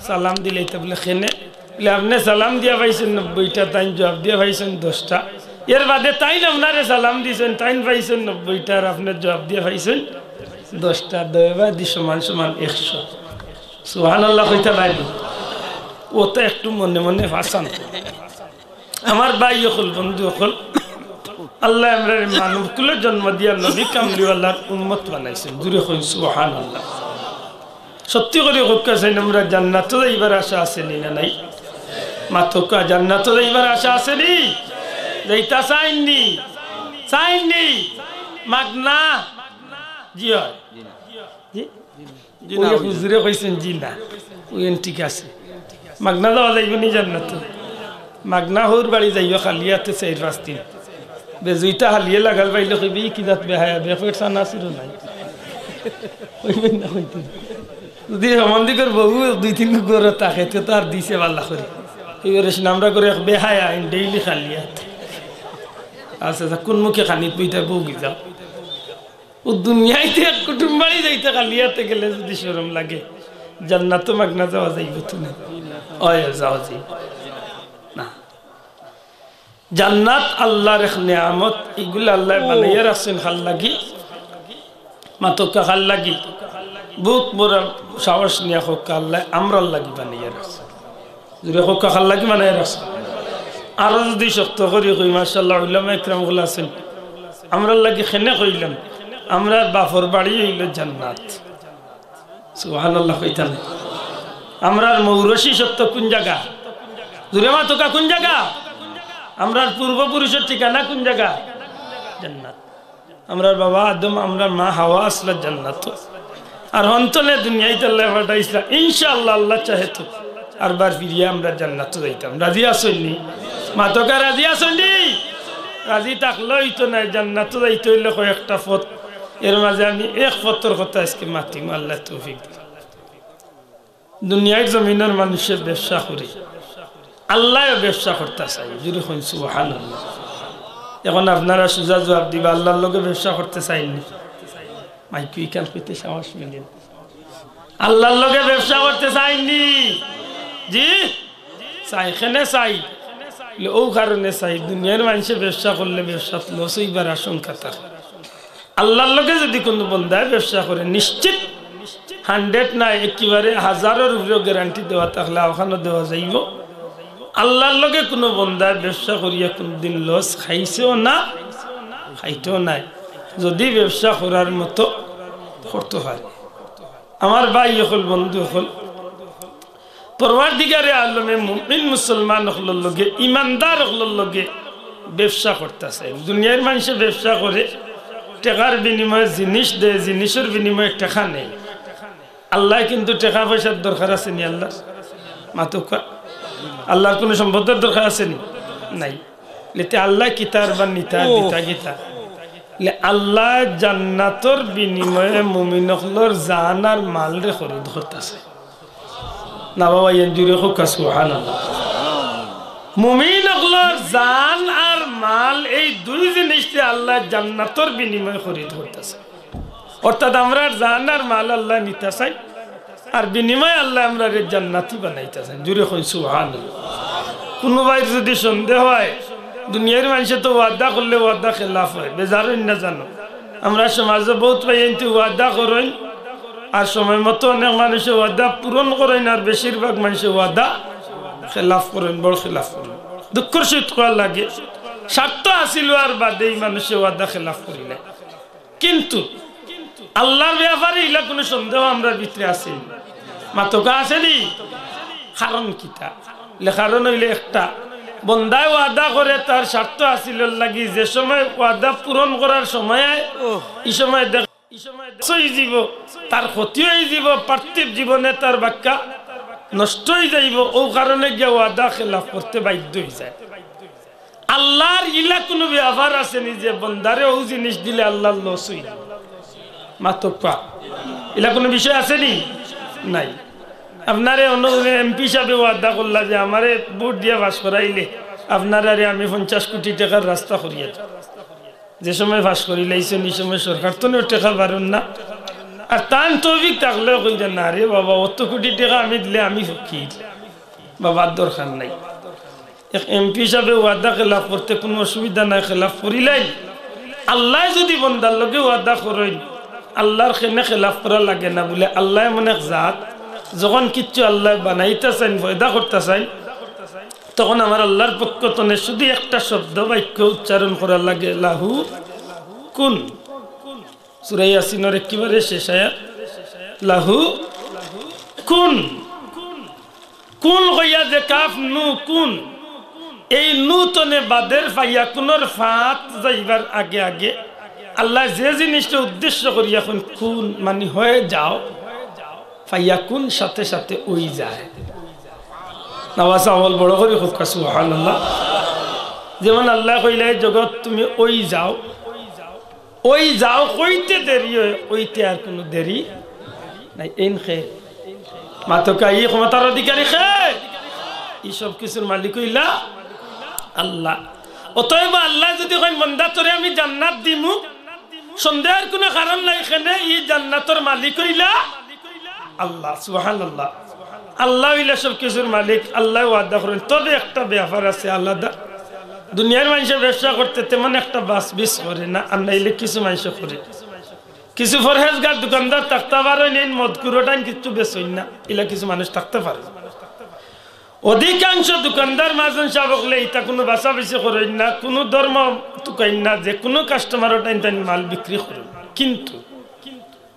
সালাম দিলাইতা। বুলে, কেনে? বুলে, আপনে সালাম দিয়া পাইছইন নব্বইটা, তাইন জবাব দিয়া পাইছইন দশটা। এর বাদে তাইন আপনারে সালাম দিছইন, তাইন পাইছইন নব্বইটা, আর আপনে জবাব দিয়া পাইছইন দশটা। দুইবাদি সমান সমান একশো। সুবহানাল্লাহ কইতা নায় নি? অতা একটু মনে মনে ফাসান। আমার ভাই অকল, বন্ধু অকল, আল্লায় আমরারে মানব কুলো জন্ম দিয়া নবী কামলিওয়ালার উম্মত বানাইছইন। জোরে কইন সুবহানাল্লাহ। সত্যি করি কউক্কা চাইন, আমরার জান্নাতো যাইবার আশা আছে নি না নাই? মাতউক্কা, জান্নাতো যাইবার আশা আছে নি? যাইতা চাইন নি? চাইন নি? মাগনা? জি অয়। জি? জি না, ওই হুজুরে কইছইন, "জি না।" ওই ঠিক আছে। মাগনা যাওয়া যাইবো নি জান্নাতো? মাগনা হউর বাড়ি যাইও খালি আতে চাইর পাঁচ দিন। বেজুইতা হালিয়ে লাগাল পাইলে কইবে, "ই কি জাত বেহায়া, বেফেট সানা ছিল নাই।" কইবে না কইতে। যদি সমান দিকর বউ দুই তিন ঘর থাকে, তে তো আর দিছে বালা করি। কইবে, "রে, আমরা করে এক বেহায়া, আইন ডেইলি খালি আতে।" আচ্ছা, আচ্ছা, কোন মুখে খানিত বইতা বউ কি যাও? ও দুনিয়াইতে এক কুটুম বাড়ি যাইতে খালি আতে গেলে যদি শরম লাগে, জান্নাতো মাগনা যাওয়া যাইবো তো না। ওই যাও জি। না। জান্নাত আল্লাহর এক নিয়ামত, ইগুলা আল্লায় বানাইয়া রাখছইন কার লাগি? মাতউক্কা কার লাগি? বুক ভরা সাহস নিয়া কউক্কা, আল্লায় আমরার লাগি বানাইয়া রাখছইন। জুরে কউক্কা, কার লাগি বানাইয়া রাখছইন? আরো যুদি শক্ত করি কই, মাশাআল্লাহ, উলামা ইকরাম অকল আছইন। আমরার লাগি কেনে কইলাম? আমরার বাফর বাড়ি অইলো জান্নাত। সুবহানাল্লাহ কইতা নায়? আমরার মৌরসি সত্য কুন জাগা? জুরে মাতউক্কা, কুন জাগা? আমরার পূর্বপুরুষর ঠিকানা কুন জাগা? জান্নাত। আমরার বাবা আদম, আমরার মা হাওয়া আছলা জান্নাতো। আর হনতনে দুনিয়াইত আল্লায় পাঠাইছলা। ইনশাআল্লাহ, আল্লাহ চাহে তো আরবার ফিরিয়া আমরা জান্নাতো যাইতাম। রাজি আছইন নি? মাতউক্কা, রাজি আছইন নি? রাজি থাকলে অইতো নায়, জান্নাতো যাইতে অইলে কয়েকটা পথ। এর মাঝে আমি এক পথর কথা আইজকে মাতিমু, আল্লায় তৌফিক দিলে। দুনিয়ার জমিনর মানষে ব্যবসা করে, আল্লায়ও ব্যবসা করতা চাইন। জুরে কইন সুবহানাল্লাহ। এখন আপনারা সুজা জুয়াব দিবা, আল্লাহর লগে ব্যবসা করতে চাইন নি? মাইকো ইখান কইতে সাহস মিলে না। আল্লাহর লগে ব্যবসা করতে চাইন নি? জি? চাই, কেনে চাই? অউ কারণে চাই, দুনিয়ার মানষে ব্যবসা করলে ব্যবসাত লস অইবার আশঙ্কা থাকে। আল্লাহর লগে যুদি কুনু বন্দায় ব্যবসা করে, নিশ্চিত hundred নায়, একেবারে হাজারর উপরেও guarantee দেওয়া থাকলে অখানও দেওয়া যাইবো। আল্লাহর লগে কুনু বন্দায় ব্যবসা করিয়া কুনুদিন লস খাইছেও না, খাইতেও নায়, যুদি ব্যবসা করার মতো করতো পারে। আমার ভাই অকল, বন্ধু অকল, পরওয়ারদিগারে আলমে মুমিন মুসলমান অকলর লগে, ইমানদার অকলর লগে ব্যবসা করতা চাইন। দুনিয়ার মানষে ব্যবসা করে, টেকার বিনিময়ে জিনিস দেয়, জিনিসর বিনিময়ে টেকা নেয়। আল্লায় কিন্তু টেকা পয়সার দরকার আছে নি আল্লাহর? মাতউক্কা। আল্লাহর কুনু সম্পদর দরকার আছে নি? নাই। লেতে আল্লায় কিতার বা নিতা দিতা কিতা? লে আল্লায় জান্নাতর বিনিময়ে মুমিন অকলর জান আর মালরে খরিদ করতা চাইন। না বাবা, ইয়া জুরে কউক্কা সুবহানাল্লাহ। মুমিন অকলর জান আর মাল, এই দুই জিনিসরে আল্লায় জান্নাতর বিনিময়ে খরিদ করতা চাইন। অর্থাৎ আমরার জান আর মাল আল্লায় নিতা চাইন, আর বিনিময়ে আল্লায় আমরারে জান্নাতি বানাইতা চাইন। জুরে কইন সুবহানাল্লাহ। কুনু ভাইর যুদি সন্দেহ অয়, দুনিয়ার মানষে তো ওয়াদা করলে ওয়াদা খেলাফ অয়, বেজার অইন না জানো। আমরার সমাজো বউত ভাইয়াইন্তে ওয়াদা করইন, আর সময় মতো অনেক মানষে ওয়াদা পূরণ করইন, আর বেশিরভাগ মানষে ওয়াদা খেলাফ করইন, বড় খেলাফ করইন। দুঃখর সহিত কওয়া লাগে, স্বার্থ হাসিল অওয়ার বাদে ই মানষে ওয়াদা খেলাফ করিলায়। কিন্তু আল্লাহর ব্যাপারে ইলা কুনু সন্দেহ আমরার ভিতরে আছে নি? মাতউক্কা, আছে নি? কারণ কিতা? লে কারণ অইলে একটা, বন্দায় ওয়াদা করে তার স্বার্থ হাসিলর লাগি, যে সময় ওয়াদা পূরণ করার সময় অয়, ই সময় দেখ-, লস অইযিবো, তার ক্ষতি অইযিবো, পার্থিব জীবনে তার বাক্কা নষ্ট অইযাইবো, অউ কারণে গিয়া ওয়াদা খেলাফ করতে বাধ্য অইযায়। আল্লাহর ইলা কুনু ব্যাপার আছে নি যে বন্দারে অউ জিনিস দিলে আল্লাহর লস অইযিবো? মাতউক্কা। ইলা কুনু বিষয় আছে নি? নাই। আপনারে অন্য এমপি সাবে ওয়াদা করলা যে আমারে ভোট দিয়া পাশ করাইলে আপনারারে আমি পঞ্চাশ কোটি টেকার রাস্তা করিয়া দিমু। যে সময় পাশ করিলাইছইন, ই সময় সরকার থনেও টেকা বারইন না। আর তান তৌফিক থাকলেও কইরা, "না রে বাবা, অত কোটি টেকা আমি দিলে আমি ফকির, বাবার দরকার নাই।" এক এমপি সাবে ওয়াদা খেলাফ করতে কুনু অসুবিধা নাই, খেলাফ করিলাইন। আল্লায় যুদি বন্দার লগে ওয়াদা করইন, আল্লাহর কেনে খেলাফ করা লাগে না বুলে, আল্লাহ এমন এক জাত, যখন কিচ্ছু আল্লায় বানাইতা চাইন, পয়দা করতা চাইন, তখন আমার আল্লাহর পক্ষ থনে শুধু একটা শব্দ বাক্য উচ্চারণ করা লাগে, লাহু কুন। সূরা ইয়াসিনর একেবারে শেষ আয়াত, লাহু কুন। কুন কইয়া যে কাফ নু কুন, এই নু থনে বাদের ফাইয়াকুনর ফাত যাইবার আগে আগে আল্লায় যে জিনিসটা উদ্দেশ্য করিয়া কইন কুন, মানি হয়ে যাও, ফাইয়াকুন সাথে সাথে অই যায়। নামাজ আমল বড় করি কউক্কা সুবহানাল্লাহ। যেমন আল্লায় কইলা, "হে জগৎ তুমি অই যাও।" অই যাও কইতে দেরি অয়, অইতে আর কুনু দেরি নাই। এইন কে? মাতউক্কা, ই ক্ষমতার অধিকারী কে? ই সব কিছুর মালিক অইলা আল্লাহ। অতএব আল্লায় যুদি কইন, "বন্দা, তোরে আমি জান্নাত দিমু," সন্দেহর কুনু কারণ নাই, কেনে ই জান্নাতর মালিক অইলা আল্লাহ। সুবহানাল্লাহ। আল্লাহ অইলা সব কিছুর মালিক, আল্লায় ওয়াদা করইন। তবে একটা ব্যাপার আছে আলাদা, দুনিয়ার মানষে ব্যবসা করতে তেমন একটা বাছবিছ করে না, আর নাইলে কিছু মানষে করে। কিছু পরহেজগার দোকানদার থাকতা পারইন, এইন মদখুর অটাইন কিচ্ছু বেচইন না, ইলা কিছু মানুষ থাকতা পারইন। অধিকাংশ দোকানদার মাজন সাব অকলে ইতা কুনু বাছাবাছি করইন না, কুনু ধর্ম তুকাইন না, যে কুনু কাস্টমার অটাইন তাইন মাল বিক্রি করইন। কিন্তু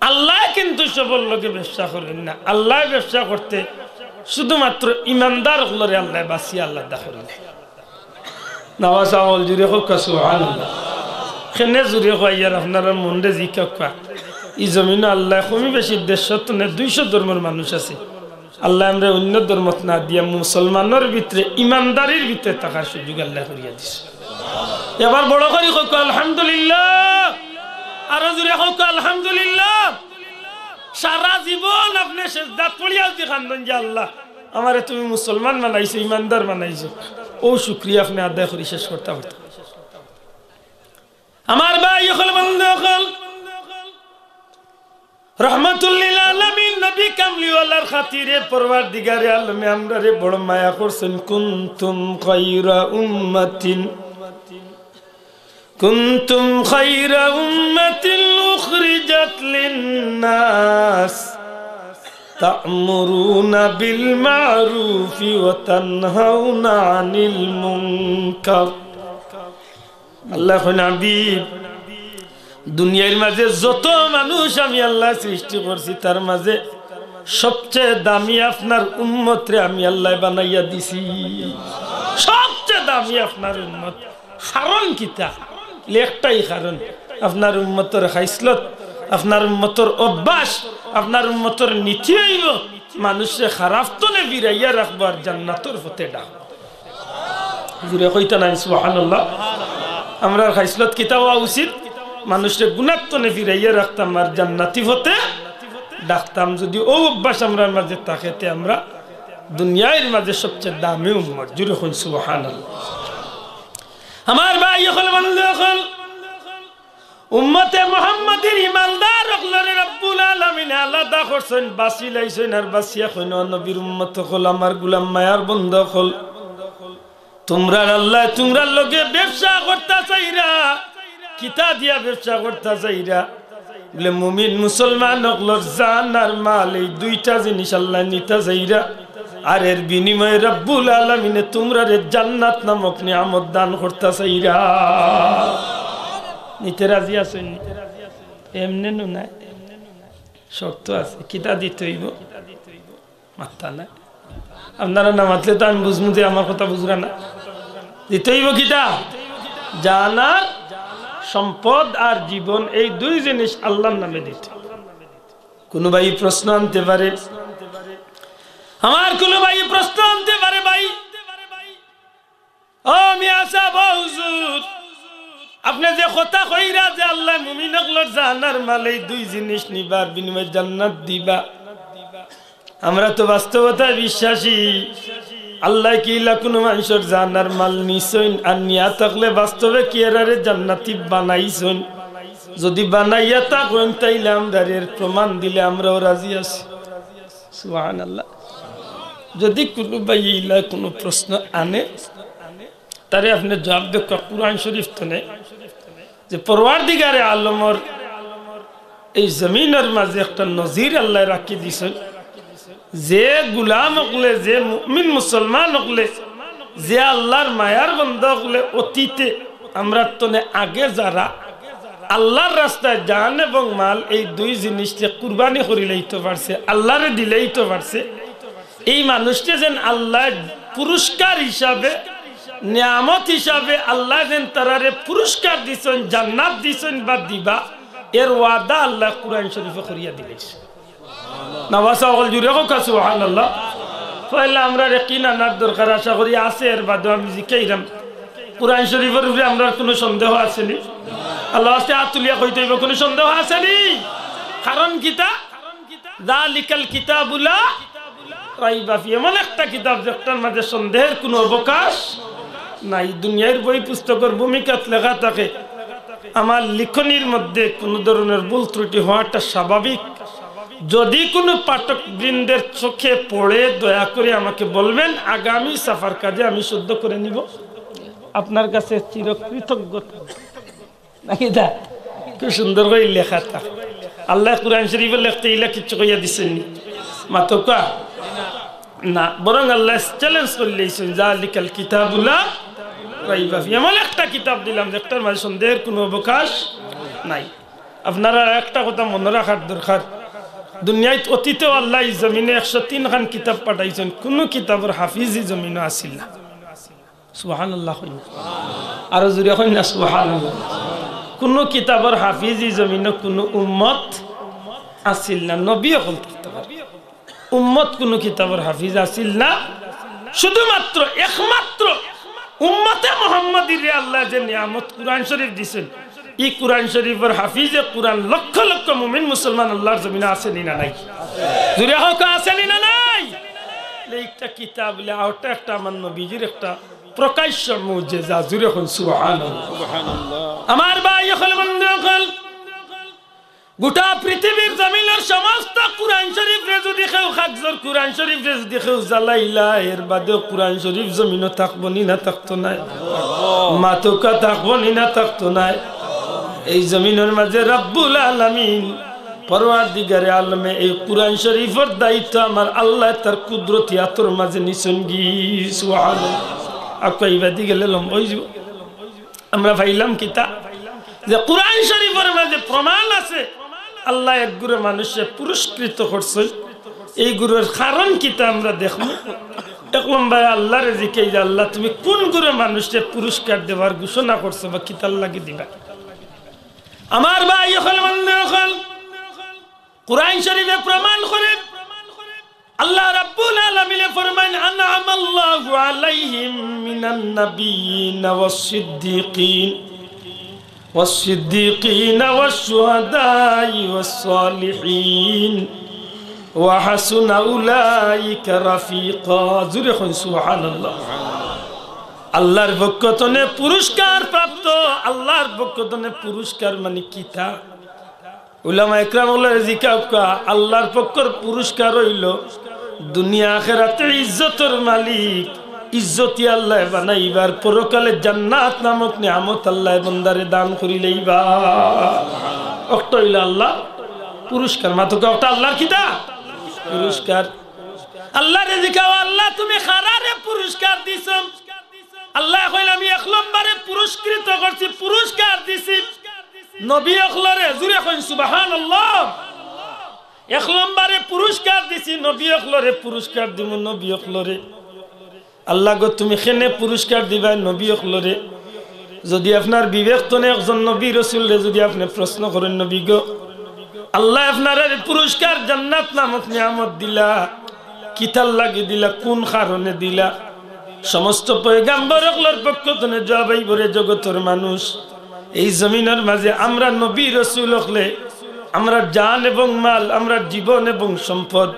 আল্লায় কিন্তু সবর লগে ব্যবসা করইন না। আল্লায় ব্যবসা করতে শুধুমাত্র ইমানদার অকলরে আল্লায় বাছিয়া আলাদা করইন। নামাজ আমল জুরে কউক্কা সুবহানাল্লাহ। কেনে জুরে কইয়ার আপনারা মনরে জিকাউক্কা। ই জমিনো আল্লায় কমি বেশি দেড়শো তনে দুইশো ধর্মর মানুষ আছে। আল্লায় আমরারে অইন্য ধর্মত না দিয়া মুসলমানর ভিতরে ইমানদারির ভিতরে থাকার সুযোগ আল্লায় করিয়া দিছে। এবার বড় করি কউক্কা আলহামদুলিল্লাহ, আরো জুরে কউক্কা আলহামদুলিল্লাহ। সারা জীবন আপনে সেজদাত পড়িয়া যুদি কান্দইন যে, "আল্লাহ, আমারে তুমি মুসলমান বানাইছো, ইমানদার বানাইছো," অউ শুকরিয়া আপনে আদায় করি শেষ করতা পারতা। আমার ভাই অকল, বন্ধু অকল, রহমাতুল্লিল আলামিন নবী কামলিওয়ালার খাতিরে পরওয়ারদিগারে আলমে আমরারে বড় মায়া করছইন। কুনতুম খায়রা উম্মাতিন, কুনতুম খায়রা উম্মাতিন উখরিজাত লিন্নাস, তা'মুরুনা বিল মা'রুফি ওয়া তানহাউনা আনিল মুনকার। আল্লায় কইন, হাবিব, দুনিয়ার মাঝে যত মানুষ আমি আল্লায় সৃষ্টি করছি, তার মাঝে সবচেয়ে দামি আপনার উম্মতরে আমি আল্লায় বানাইয়া দিছি। সবচেয়ে দামি আপনার উম্মত। কারণ কিতা? একটাই কারণ, আপনার উম্মতর খাইসলত, আপনার উম্মতর অভ্যাস, আপনার উম্মতর নীতি অইবো মানুষরে খারাপ তনে ফিরাইয়া রাখবো আর জান্নাতর পথে ডাকবো। জুরে কইতা নায় সুবহানাল্লাহ। আমরার খাইসলত কিতা অওয়া উচিত? মানুষরে গুনার তনে ফিরাইয়া রাখতাম আর জান্নাতি পথে ডাকতাম। যুদি অউ অভ্যাস আমরার মাঝে থাকে, তে আমরা দুনিয়ার মাঝে সবচেয়ে দামি উম্মত। জুরে কইন সুবহানাল্লাহ। আমার ভাই অকল, বন্ধু অকল, উম্মতে মুহাম্মাদির ইমানদার অকলরে রব্বুল আলামিনে আলাদা করছইন, বাছি লাইছইন, আর বাছিয়া কইন, "ও নবীর উম্মত অকল, আমার গুলাম মায়ার বন্দা অকল, তুমরার আল্লায় তুমরার লগে ব্যবসা করতা চাইরা।" কিতা দিয়া ব্যবসা করতা চাইরা? বলে, মুমিন মুসলমান অকলর জান আর মাল, এই দুইটা জিনিস আল্লায় নিতা চাইরা। আর এর বিনিময়ে রব্বুল আলামিনে তুমরারে জান্নাত নামক নিয়ামত দান করতা চাইরা। নিতে রাজি আছইন নি? এমনে নু নায়, শর্ত আছে। কিতা দিতে অইবো? মাততা নায়। আপনারা না মাতলে তো আমি বুঝমু যে আমার কথা বুঝরা না। দিতে অইবো কিতা? জান আর সম্পদ আর জীবন, এই দুই জিনিস আল্লাহর নামে দিতে। কুনু ভাই প্রশ্ন আনতে পারে, আমার কুনু ভাই প্রশ্ন আনতে পারে, ভাই, ও মিয়া সাব, ও হুজুর, আপনে যে কথা কইরা যে আল্লায় মুমিন অকলর জান আর মাল এই দুই জিনিস নিবা আর বিনিময়ে জান্নাত দিবা, আমরা তো বাস্তবতায় বিশ্বাসী। আল্লায় কি ইলা কুনু মানষর জান আর মাল নিছইন? আর নিয়া থাকলে বাস্তবে কি এরারে জান্নাতি বানাইছইন? যুদি বানাইয়া থাকইন, তাইলে আমরারে এর প্রমাণ দিলে আমরাও রাজি আছি। সুবহানাল্লাহ। যুদি কুনু ভাইয়ে ইলা কুনু প্রশ্ন আনে, তারে আপনে জুয়াব দেউক্কা কুরআন শরিফ তনে, যে পরওয়ারদিগারে আলমর এই জমিনর মাঝে একটা নজির আল্লায় রাখি দিছইন, যে গুলাম অকলে, যে মুমিন মুসলমান অকলে, যে আল্লাহর মায়ার বন্দা অকলে অতীতে আমরার তনে আগে যারা আল্লাহর রাস্তায় জান এবং মাল এই দুই জিনিসরে কুরবানি করিলাইতো পারছে, আল্লাহরে দিলাইতো পারছে, এই মানুষরে যেন আল্লায় পুরস্কার হিসাবে, নিয়ামত হিসাবে আল্লায় যেন তারারে পুরস্কার দিছইন, জান্নাত দিছইন বা দিবা, এর ওয়াদা আল্লায় কুরআন শরিফো করিয়া দিলাইছে। নামাজ অকল জুরে কউক্কা সুবহানাল্লাহ। পয়লা আমরার একিন আনার দরকার, আশা করি আছে, এর বাদেও আমি জিকাইরাম। কুরআন শরিফর উপরে আমরার কুনু সন্দেহ আছে নি? আল্লাহর ওয়াস্তে আত তুলিয়া কইতে অইবো, কুনু সন্দেহ আছে নি? কারণ কিতা? যালিকাল কিতাবু লা রাইবা ফি, এমন একটা কিতাব যেটার মাঝে সন্দেহের কুনু অবকাশ নাই। দুনিয়ার বই পুস্তকর ভূমিকাত লেখা থাকে, আমার লিখনির মধ্যে কুনু ধরনের ভুল ত্রুটি হওয়াটা স্বাভাবিক। যদি কোনো পাঠক বৃন্দের চোখে পড়ে, দয়া করে আমাকে বলবেন, আগামী ছাপার কাজে আমি শুদ্ধ করে নিব। আপনার কাছে চিরকৃতজ্ঞতা। নাকি দা? খুব সুন্দর করে লেখা তা। আল্লায় কোরআন শরীফো লেখতে ইলা কিচ্ছু কইয়া দিছইন নি? মাতউক্কা? না, বরং আল্লায় challenge করিলাইছইন, "জালিকাল কিতাবু লা রাইবা ফি।" এমন একটা কিতাব দিলাম যেটার মাঝে সন্দেহের কোনো অবকাশ নাই। আপনারার একটা কথা মনো রাখার দরকার, দুনিয়াত অতীতেও আল্লায় ই জমিনো একশো তিন খান কিতাব পাঠাইছইন, কোনো কিতাবর হাফিজ ই জমিনো আছিল না। সুবহানাল্লাহ কইন না? আরো জোরে কইন না সুবহানাল্লাহ। কোনো কিতাবর হাফিজ ই জমিনো কোনো উম্মত আছিল না, নবী অকল থাকতে পারে। উম্মত কোনো কিতাবর হাফিজ আছিল না, শুধুমাত্র একমাত্র উম্মতে মুহাম্মাদিরে আল্লায় যে নিয়ামত কোরআন শরীফ দিছইন, ই কোরআন শরীফর হাফিজে কোরআন লক্ষ লক্ষ মুমিন মুসলমান আল্লাহর জমিনো আছে নি না নাই? জোরে কউক্কা, আছে নি না নাই? এইটা কিতাব অইলে ওটা একটা আমার নবীজির একটা প্রকাশ্য মুজেজা। জোরে কইন সুবহানাল্লাহ। আমার ভাই অকল, বন্ধু অকল, গোটা পৃথিবীর জমিনর সমস্ত কোরআন শরীফরে যদি কেউ, কাগজর কোরআন শরীফরে যদি কেউ জ্বালাইলা, এর বাদেও কোরআন শরীফ জমিনো থাকবো নি না থাকতো নায়? মাতউক্কা, থাকবো নি না থাকতো নায়? এই জমিনর মাঝে রাব্বুল আলামিন, পরওয়ারদিগারে আলমে এই কোরআন শরীফর দায়িত্ব আমার আল্লায় তার কুদরতি আতর মাঝে নিছইন গি। সুবহানাল্লাহ। আউক্কা, ইবাদি গেলে লম্বা অইযিবো। আমরা পাইলাম কিতা? যে কোরআন শরীফর মাঝে প্রমাণ আছে, আল্লায় এক গুরে মানুষরে পুরস্কৃত করছইন। এই গুরুর কারণ কিতা আমরা দেখমু। এক নম্বরে আল্লারে জিকাই যে, "আল্লাহ, তুমি কোন গুরে মানুষরে পুরস্কার দেওয়ার ঘোষণা করছো বা কিতার লাগি দিবা?" আমার ভাই অকল, বন্ধু অকল, কোরআন শরীফে প্রমাণ করে, আল্লাহ রাব্বুল আলামিনে ফরমাইন, "আনআমাল্লাহু আলাইহিম মিনান নাবিয়্যিনা ওয়াস সিদ্দিকিন, ওয়াস সিদ্দিকিনা ওয়াস শুহাদাই ওয়াস সালিহিন, ওয়া হাসুনা উলাইকা রাফিকা।" জোরে কইন সুবহানাল্লাহ। আল্লাহর পক্ষ তনে পুরস্কার প্রাপ্ত, আল্লাহর পক্ষ তনে পুরস্কার মানে কিতা? উলামা একরাম অকলরে জিকাউক্কা, আল্লাহর পক্ষর পুরস্কার অইলো দুনিয়া আখেরাতে ইজ্জতর মালিক, ইজ্জতি আল্লায় বানাইবার, পরকালে জান্নাত নামক নিয়ামত আল্লায় বন্দারে দান করিলাইবা। অকটা অইলো আল্লাহর পুরস্কার। মাতউক্কা, অকটা আল্লাহর কিতা? পুরস্কার। আল্লাহরে জিকাও, "আল্লাহ, তুমি কারারে পুরস্কার দিছো?" আল্লায় কইন, "আমি এক নম্বরে পুরস্কৃত করছি, পুরস্কার দিছি নবী অকলরে।" জোরে কইন সুবহানাল্লাহ। "এক নম্বরে পুরস্কার দিছি নবী অকলরে, পুরস্কার দিমু নবী অকলরে।" আল্লাহ গো, তুমি কেনে পুরস্কার দিবায় নবী অকলরে? যদি আপনার বিবেক তনে একজন নবী রসুলরে যদি আপনে প্রশ্ন করইন, "নবী গো, আল্লায় আপনারে পুরস্কার জান্নাত নামক নিয়ামত দিলা, কিতার লাগি দিলা, কোন কারণে দিলা?" সমস্ত পয়গাম্বর অকলর পক্ষ তনে জবাব আইবো, রে জগতর মানুষ, এই জমিনর মাঝে আমরা নবী রসুল অকলে, আমরার জান এবং মাল, আমরার জীবন এবং সম্পদ,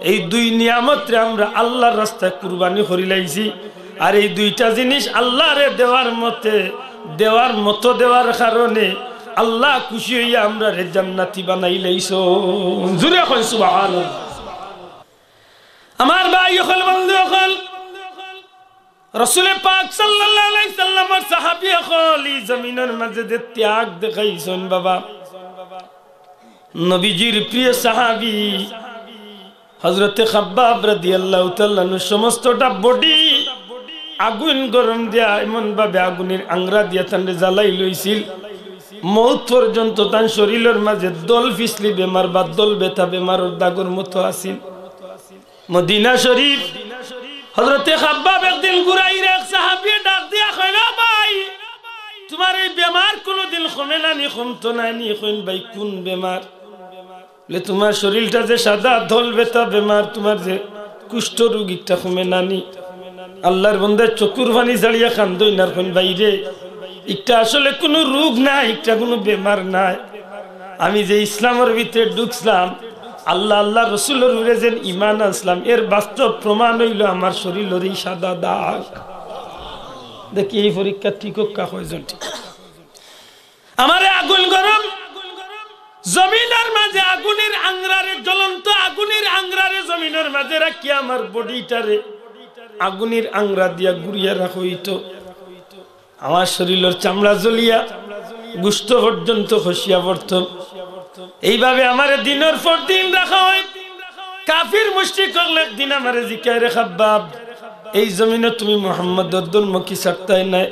এই দুই নিয়ামতরে আমরা আল্লাহর রাস্তায় কুরবানি করিলাইছি। আর এই দুইটা জিনিস আল্লাহরে দেওয়ার মতে, দেওয়ার মতো দেওয়ার কারণে আল্লাহ খুশি অইয়া আমরারে জান্নাতি বানাইলাইছইন। জোরে কইন সুবহানাল্লাহ। আমার ভাই অকল, বন্ধু অকল, রসুলে পাক সাল্লাল্লাহু আলাইহি সাল্লামর সাহাবী অকল ই জমিনর মাঝে যে ত্যাগ দেখাইছইন বাবা, নবীজির প্রিয় সাহাবী হযরতে খাব্বাব রাদিয়াল্লাহু তাআলা আনহু সমস্তটা body আগুন গরম দিয়া এমন ভাবে আগুনের আংরা দিয়া তানরে জ্বালাই লইছিল, মউত পর্যন্ত তান শরীলর মাঝে দল ফিসলি বেমার বা দল বেথা বেমারর দাগর মতো আছিল। মদিনা শরীফ, হযরতে খাব্বাব একদিন ঘুরাইরা, এক সাহাবীয়ে ডাক দিয়া কইন, "ও ভাই, তুমার এই বেমার কুনুদিন কমে না নি, কমতো নায় নি?" কইন, "ভাই, কুন বেমার?" বলে, "তুমার শরীলটা যে সাদা দল বেথা বেমার, তুমার যে কুষ্ঠ রোগ, ইকটা কমে না নি?" আল্লাহর বন্দায় চকুর পানি ছাড়িয়া কান্দইন আর কইন, "ভাইরে, ইকটা আসলে কুনু রোগ নায়, ইকটা কুনু বেমার নায়। আমি যে ইসলামর ভিতরে ঢুকছলাম, আল্লাহ, আল্লাহর রসুলর উপরে যেন ঈমান আনছলাম, এর বাস্তব প্রমাণ অইলো আমার শরীলর ই সাদা দাগ।" দেখি এই পরীক্ষা ঠিক অউক্কা কয়জন ঠিক। আমারে আগুন গরম জমিনর মাঝে আগুনের আংরারে, জ্বলন্ত আগুনের আংরারে জমিনর মাঝে রাখিয়া আমার বডিটারে আগুনের আংরা দিয়া গুড়িয়া রাখা অইতো। আমার শরীলর চামড়া জ্বলিয়া গোস্ত পর্যন্ত খসিয়া পড়তো। এইভাবে আমারে দিনর পর দিন রাখা অয়। কাফির মুশরিক অকল একদিন আমারে জিকায়, "রে খাব্বাব, এই জমিনো তুমি মুহাম্মদর ধর্ম কি ছাড়তায় নায়?"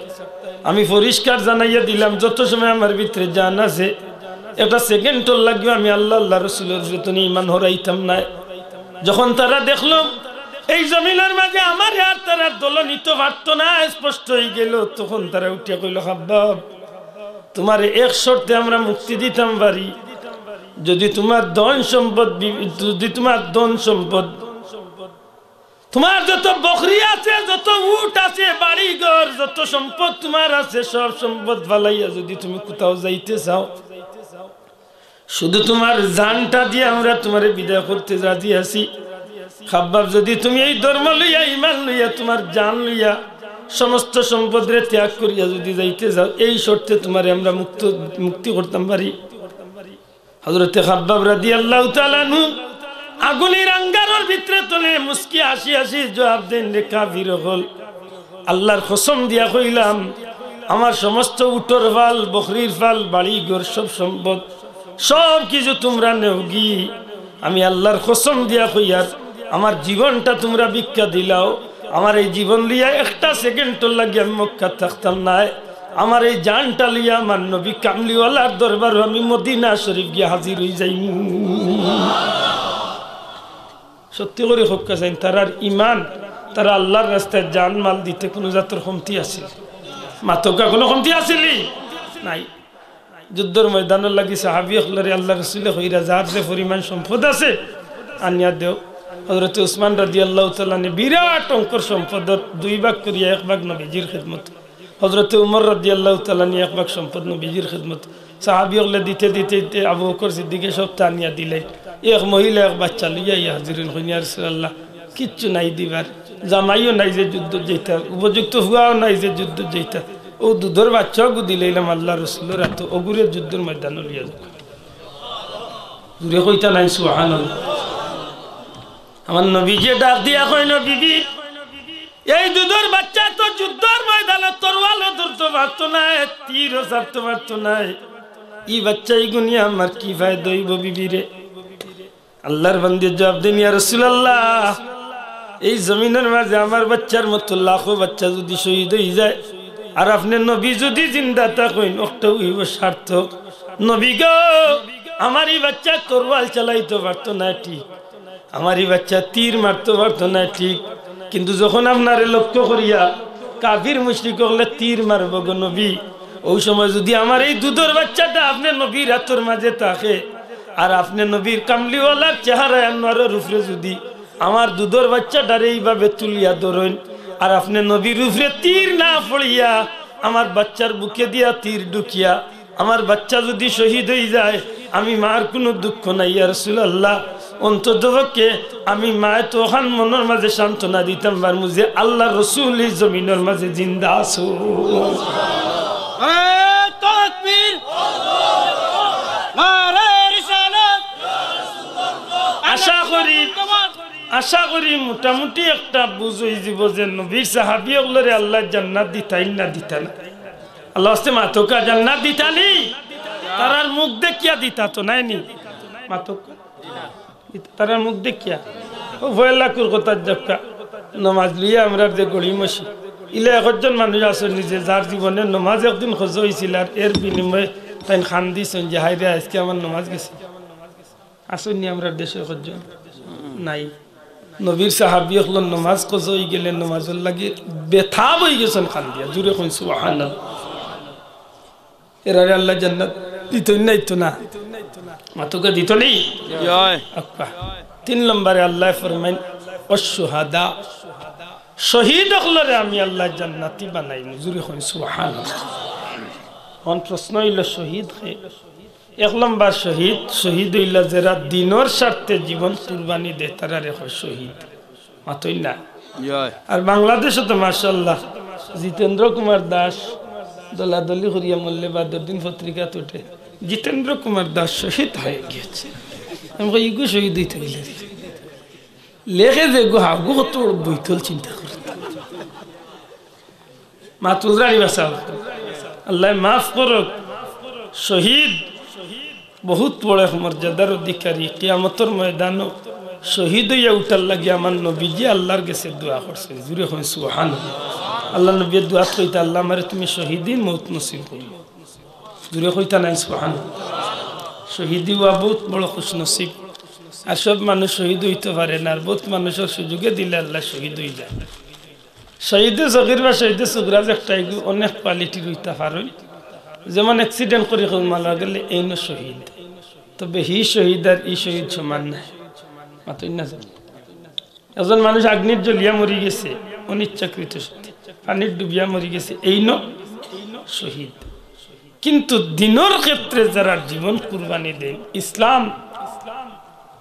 আমি পরিষ্কার জানাইয়া দিলাম, যত সময় আমার ভিতরে জান আছে, একটা সেকেন্ডর লাগিও আমি আল্লাহ, আল্লাহ রসুলর ভিতরে ইমান হরাইতাম নায়। যখন তারা দেখলো এই জমিনর মাঝে আমারে আর তারার দল নিতে পারতো না, স্পষ্ট অইগেল, তখন তারা উঠিয়া কইল, "খাব্বাব, তুমারে এক শর্তে আমরা মুক্তি দিতাম পারি, যদি তুমার ধন সম্পদ বি-, যদি তুমার ধন সম্পদ, তুমার যত বকরি আছে, যত উট আছে, বাড়ি ঘর, যত সম্পদ তুমার আছে, সব সম্পদ ফালাইয়া যদি তুমি কোথাও যাইতে চাও, শুধু তুমার জানটা দিয়া আমরা তুমারে বিদায় করতে রাজি আছি। খাব্বাব, যদি তুমি এই ধর্ম লইয়া, ইমান লইয়া, তুমার জান লইয়া, সমস্ত সম্পদরে ত্যাগ করিয়া যদি যাইতে চাও, এই শর্তে তুমারে আমরা মুক্ত, মুক্তি করতাম পারি।" হযরতে খাব্বাব রাদিয়াল্লাহু তাআলা আনহু আগুনের আঙ্গারর ভিতরে তলে মুস্কি হাসি হাসি জবাব দেন, "রে কাফির অকল, আল্লাহর কসম দিয়া কইলাম, আমার সমস্ত উটর ফাল, বকরির ফাল, বাড়ি ঘর, সব সম্পদ, সব কিছু তুমরা নেওগি। আমি আল্লাহর কসম দিয়া কইয়ার, আমার জীবনটা তুমরা ভিক্ষা দিলাও, আমার এই জীবন লইয়া একটা সেকেন্ডর লাগি আমি মক্কা থাকতাম নায়। আমার এই জানটা লইয়া আমার নবী কামলিওয়ালার দরবারো আমি মদিনা শরীফ গিয়া হাজির অই যাইমু।" সত্যি করি কউক্কা চাইন, তারার ইমান, তারা আল্লাহর রাস্তায় জান মাল দিতে কুনু জাতর কমতি আছিল? মাতউক্কা, কুনু কমতি আছিল নি? নাই। যুদ্ধর ময়দানর লাগি সাহাবী অকলরে আল্লাহর রসুলে কইরা, "যার যে পরিমাণ সম্পদ আছে, আনিয়া দেও।" হযরতে উসমান রাদিয়াল্লাহু তাআলা আনহু বিরাট অঙ্কর সম্পদর দুই ভাগ করিয়া এক ভাগ নবীজির খেদমত, হযরতে উমর রাদিয়াল্লাহু তাআলা আনহু এক ভাগ সম্পদ নবীজির খেদমত। সাহাবী অকলে দিতে দিতে দিতে আবু বকর সিদ্দিকে সবটা আনিয়া দিলে। এক মহিলা এক বাচ্চা লইয়া আইয়া হাজির অইন, কইন, "ইয়া রাসূলুল্লাহ, কিচ্ছু নাই দিবার, জামাইও নাই যে যুদ্ধত যাইতা, উপযুক্ত ফুয়াও নাই যে যুদ্ধত যাইতা, অউ দুধর বাচ্চাগু দিলাইলাম আল্লাহর রসুলর আতো, অগুরে যুদ্ধর ময়দানো লইয়া যাও।" জুরে কইতা নায় সুবহানাল্লাহ। আমার নবীজিয়ে ডাক দিয়া কইন, "বিবি, এই দুধর বাচ্চা তো যুদ্ধর ময়দানো তরোয়ালও ধরতো পারতো নায়, তীরও ছাড়তো পারতো নায়। ই বাচ্চা ইগু নিয়া আমার কি ফায়দা অইবো বিবি রে?" আল্লাহর বান্দিয়ে জবাব দেন, "ইয়া রাসূলুল্লাহ, এই জমিনর মাঝে আমার বাচ্চার মতো লাখো বাচ্চা যুদি শহীদ অই যায়, আর আপনে নবী যুদি জিন্দা থাকইন, অকটাউ অইবো সার্থক। নবী গো, আমার ই বাচ্চা তরোয়াল চালাইতো পারতো নায় ঠিক, আমার ই বাচ্চা তীর মারতো পারতো নায় ঠিক, কিন্তু যখন আপনারে লক্ষ্য করিয়া কাফির মুশরিক অকলে তীর মারবো গো নবী, অউ সময় যুদি আমার এই দুধর বাচ্চাটা আপনে নবীর আতর মাঝে থাকে, আর আপনে নবীর কামলিওয়ালার চেহারা আনোয়ারর উপরে যুদি আমার দুধর বাচ্চাটারে এইভাবে তুলিয়া ধরইন, আর আপনে নবীর উপরে তীর না পড়িয়া আমার বাচ্চার বুকে দিয়া তীর ঢুকিয়া আমার বাচ্চা যুদি শহীদ অই যায়, আমি মার কুনু দুঃখ নাই, ইয়া রাসূলুল্লাহ। অন্ততপক্ষে আমি মায় তো অখান মনর মাঝে সান্ত্বনা দিতাম পারমু যে আল্লাহর রসুল ই জমিনর মাঝে জিন্দা আছো।" নারায়ে তাকবীর, নারায়ে রিসালাত। আশা করি, আশা করি মোটামুটি একটা বুঝ অইযিবো যে নবীর সাহাবী অকলরে আল্লায় জান্নাত দিতা নি না দিতা না? আল্লাহর ওয়াস্তে মাতউক্কা, জান্নাত দিতা নি? তারার মুখ দেখিয়া দিতা তো নায় নি? মাতউক্কা। তারার মুখ দেখিয়া। অউ পয়লাকুর কথাত যাউক্কা। নমাজ লইয়া আমরার যে গড়িমসি, ইলা একজন মানুষ আছইন নি যে যার জীবনে নমাজ একদিন কজা অইছিল আর এর বিনিময়ে তাইন কান্দিছইন যে, "হায়রে, আইজকে আমার নমাজ গেছে।" আছইন নি আমরার দেশো একজন? নাই। নবীর সাহাবী অকলর নমাজ কজা অইগেলে নমাজর লাগি বেতাব অইগেছইন কান্দিয়া। জুরে কইন সুবহানাল্লাহ। এরারে আল্লায় জান্নাত দিতো নি না দিতো না? মাতউক্কা, দিতো নি? জয়। আক্কা। তিন নম্বরে আল্লায় ফরমাইন, "ওয়াশ-শুহাদা", শহীদ অকলরে আমি আল্লায় জান্নাতি বানাইমু। জুরে কইন সুবহানাল্লাহ। অখন প্রশ্ন অইলো, শহীদ কে? এক নম্বর শহীদ, শহীদ অইলা যেরা দিনর স্বার্থে জীবন কুরবানি দেয়, তারারে কয় শহীদ। মাতইন না? জয়। আর বাংলাদেশো তো মাশাআল্লাহ জিতেন্দ্র কুমার দাস দলাদলি করিয়া মরলে বাদর দিন পত্রিকাত উঠে, জিতেন্দ্র কুমার দাস শহীদ হয়ে গিয়েছে। আমি কই, "ইগু শহীদ হইতে গেলে?" লেখে যে গো হাগু কত বড় বৈতল চিন্তা করে। মাতুল রানি বাসাও। আল্লাহ মাফ করুক। শহীদ বহুত বড় এক মর্যাদার অধিকারী। কিয়ামতর ময়দানো শহীদ হইয়া উঠার লাগি আমার নবীজি আল্লাহর গেছে দোয়া করছে। জুরে কইন সুবহানাল্লাহ। আল্লাহর নবীয়ে দোয়াত কইতা, "আল্লাহ, আমারে তুমি শহীদি মউত নসিব করিও।" জুরে কইতা নাইন সুবহানাল্লাহ। শহীদি হওয়া বহুত বড় খুশনসিব। আর সব মানুষ শহীদ হইতে পারে না, আর বহুত মানুষর সুযোগে দিলে আল্লাহ শহীদ হই যায়। শহীদে সগির বা শহীদে সুগরা যে একটা এগু অনেক কোয়ালিটির হইতা পারে। যেমন accident করি কেউ মারা গেলে এইন শহীদ, তবে হি শহীদ আর ই শহীদ সমান নায়। মাতইন না জানি। একজন মানুষ আগ্নির জ্বলিয়া মরি গেছে, অনিচ্ছাকৃত শহীদ, পানির ডুবিয়া মরি গেছে, এইন শহীদ। কিন্তু দিনর ক্ষেত্রে যারা জীবন কুরবানি দেন, ইসলাম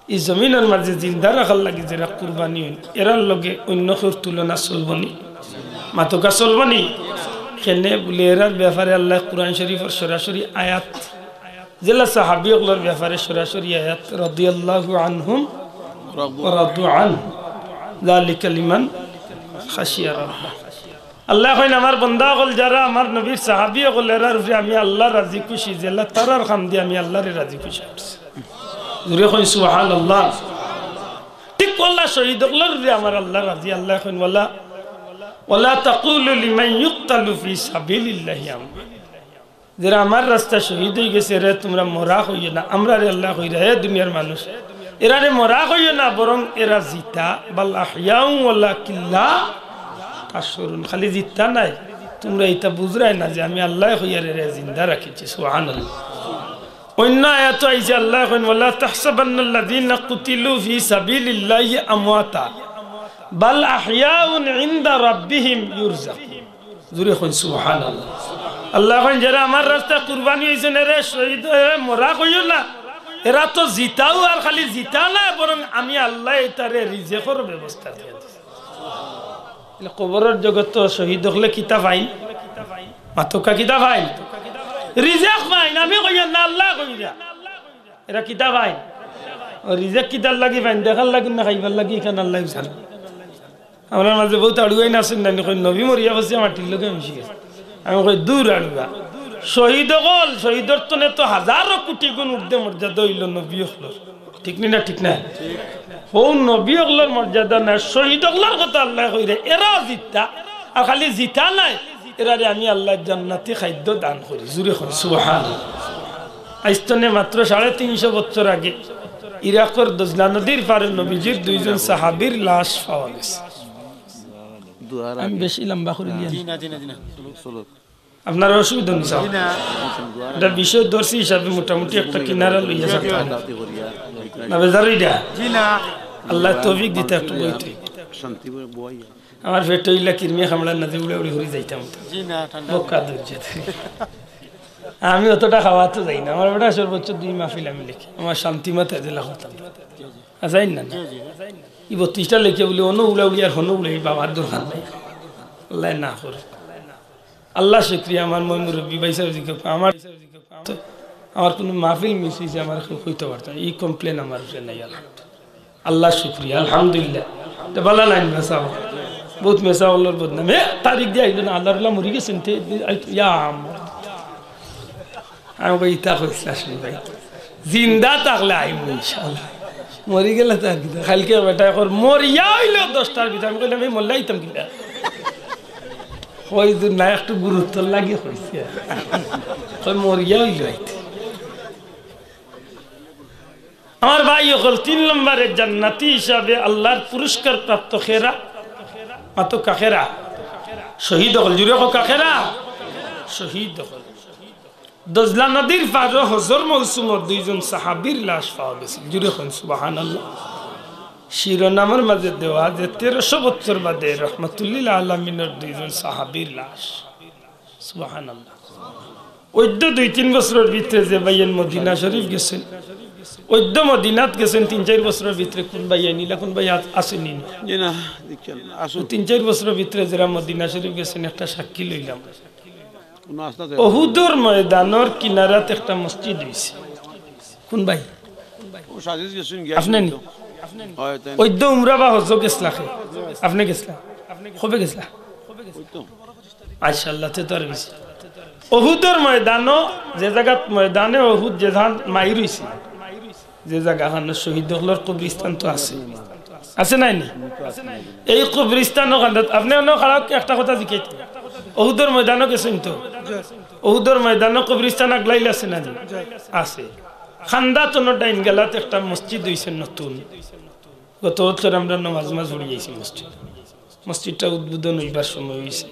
ই জমিনর মাঝে জিন্দা রাখার লাগি যারা কুরবানি হইন, এরার লগে অন্য কেউর তুলনা চলবনি? মাতকা চলবনি? কেনে বুলে এরার ব্যাপারে আল্লাহ কুরআন শরীফর সরাসরি আয়াত, যেলা সাহাবী অকলর ব্যাপারে সরাসরি আয়াত, "রাদিয়াল্লাহু আনহুম ওয়া রাদু আনহু, যালিকা লিমান খাশিয়া রাব্বাহ।" আল্লাহ কইন, "আমার বন্দা অকল যারা আমার নবীর সাহাবী অকল, এরার উপরে আমি আল্লাহ রাজি খুশি, যেলা তারার কাম দিয়া আমি আল্লাহরে রাজি খুশি করছি।" জুরে কইন সুবহানাল্লাহ। ঠিক আল্লাহ শহীদ অকলর উপরে আমার আল্লাহ রাজি। আল্লাহ কইন, "ওয়ালা, ওয়ালা তাকুলু লিমান ইউকতালু ফি সাবিলিল্লাহি আমওয়াত।" যেরা আমার রাস্তায় শহীদ হই গেছে, এরে তোমরা মরা কইও না। আমরারে আল্লাহ কইরা, হে দুনিয়ার মানুষ, এরারে মরা কইও না, বরং এরা জিতা, বাল আহইয়াউ ওয়ালাকিল্লা তাশউরুন। খালি জিতা নায়, তোমরা ইতা বুঝরায় না যে আমি আল্লাহ কইয়ার এরে জিন্দা রাখিছি। সুবহানাল্লাহ। অন্য আয়াত আইছে, আল্লাহ কইন, "ওয়ালা তাহসাবান্নাল্লাযীনা কুতিলু ফি সাবিলিল্লাহি আমওয়াতা, বাল আহইয়াউন ইনদা রাব্বিহিম ইউরজাকুন।" জুরে কইন সুবহানাল্লাহ। আল্লাহ কইন, "যেরা আমার রাস্তায় কুরবানি হইছে না রে, শহীদ, এরে মরা কইও না। এরা তো জিতাও আর খালি জিতা নায়, বরং আমি আল্লাহ ইতারে রিজেকর ব্যবস্থা দিয়া দিছি।" তাইলে কবরর জগত তো শহীদ অকলে কিতা পাইন? মাতকা কিতা পাইন? রিজেক পাইন। আমি কইয়ার না, আল্লাহ কইরা। এরা কিতা পাইন? ও রিজেক কিতার লাগি পাইন? দেখার লাগি না খাইবার লাগি? ইখান আল্লাহ জানে। আমরার মাঝে বহুত আড়ুয়াইন আছইন না নি, কইন, "নবী মরিয়া গেছে, মাটির লগে মিশি গেছে।" আমি কই, "দূর আড়ুয়া। শহীদ অকল, শহীদর তনে তো হাজারো কোটি গুণ ঊর্ধ্বে মর্যাদা অইলো নবী অকলর।" ঠিক নি না? ঠিক না? অউ নবী অকলর মর্যাদা না, শহীদ অকলর কথা আল্লাহ কইরা। এরাও জিতা, আর খালি জিতা নায়, এরারে আমি আল্লাহ জান্নাতি খাদ্য দান করি। জুরে কইন সুবহানাল্লাহ। আইজ তনে মাত্র সাড়ে তিনশো বছর আগে ইরাকর দজলা নদীর পারে নবীজির দুইজন সাহাবীর লাশ পাওয়া গেছে। আমি বেশি লম্বা করিলিয়ার। জি না, জি না, জি না। চলুক, চলুক। আপনারা অসুবিধা নেই, স্যার। জি না। এটা বিষয় ধরছি হিসাবে মোটামুটি একটা কিনারা লইয়া যাইতাম। না, বেজার অইরা? জি না। আল্লাহ তৌফিক দিতা একটু বইতে। শান্তি বই-, বই। আমার পেটো ইলা কিরমিয়ে কামড়ার না যে উড়াউড়ি করি যাইতাম। জি না, ঠান্ডা। বক্কা ধৈর্য ধরি। আমি অতটা খাওয়াত যাই না। আমার বেটা সর্বোচ্চ দুই মাহফিল আমি লেখি। আমার শান্তি মাথায় দিলা কথা। আ, যাই না, না। জি, জি। ই বত্রিশটা লেখে বলে, অনো উড়াউড়ি আর হনো উড়াউড়ি, বাবার দরকার নাই। আল্লাহ না করুক। আল্লাহ শুক্রিয়া, আমার ময় মুরব্বী ভাই সাহেব জিকে, আমার তো, আমার কোনো মাহফিল মিস হইছে, আমার কেউ কইতে পারতো না। ই complain আমার উপরে নাই, আলহামদুলিল্লাহ। আল্লাহ শুক্রিয়া, আলহামদুলিল্লাহ। তো বালা নাই মেসাব। বহুত মেসাব অকলর বদনাম। এ, তারিখ দিয়া আইলো না, আল্লাহর আল্লাহ মরি গেছেন, তে, আই, ইয়া, আমার। আমি কই, "ইতা কইস না, শুন ভাই। জিন্দা থাকলে আইমু ইনশাআল্লাহ। মরি গেলে তো আর কিতা।" কালকে বেটায় কর, "মরিয়া অইলেও দশটার ভিতরে।" আমি কইলাম, "এই মরলে আইতাম কিতা?" কই যে না, একটু গুরুত্ব লাগে কইছে। কই, "মরিয়া অইলেও আইতে।" আমার ভাই অকল, তিন নম্বরে জান্নাতি হিসাবে আল্লাহর পুরস্কার প্রাপ্ত কেরা? মাতো কাকেরা? শহীদ অকল, জুরে কও কাকেরা? শহীদ অকল। দজলা নদীর পারো হজর মৌসুমর দুইজন সাহাবীর লাশ পাওয়া গেছে। জুরে কইন সুবহানাল্লাহ। শিরোনামর মাঝে দেওয়া যে তেরোশো বছর বাদে রহমাতুল্লিল আলামিনর দুইজন সাহাবীর লাশ। সুবহানাল্লাহ। অইদ্য দুই তিন বছরর ভিতরে যে ভাইয়াইন মদিনা শরীফ গেছেন, অইদ্য মদিনাত গেছেন তিন চাইর বছরর ভিতরে, কোন ভাইয়াইন ইলা, কোন ভাইয়াইন আছেনি? জি না, দেখছেন, আসুন। তিন চাইর বছরর ভিতরে যেরা মদিনা শরীফ গেছেন, একটা সাক্ষী লইলাম। অহুদর ময়দানর কিনারাত একটা মসজিদ অইছে। কুন ভাই? আপনে নি? অইদ্য উমরা বা হজ্জো গেছলা কে? আপনে গেছলা? কবে গেছলা? মাশাআল্লাহ, তে তো আর বেশি। অহুদর ময়দানো, যে জাগাত ময়দানে অহুদ যে জাগাত মাইর অইছে, যে জাগাখানো শহীদ অকলর কবরস্থান তো আছে, আছে নায় নি? এই কবরস্থানর কান্দাত আপনে অনো খাড়া অইয়া একটা কথা জিকাইতা, অহুদর ময়দানো গেছইন তো? অহুদর ময়দানো কবরস্থান আগলাইল আছে না নি? আছে। কান্দাত অনো ডাইন গালাত একটা মসজিদ অইছে নতুন, গত বছর আমরা নমাজ মাজ পড়ি আইছি মসজিদ। মসজিদটা উদ্বোধন অইবার সময় অইছে।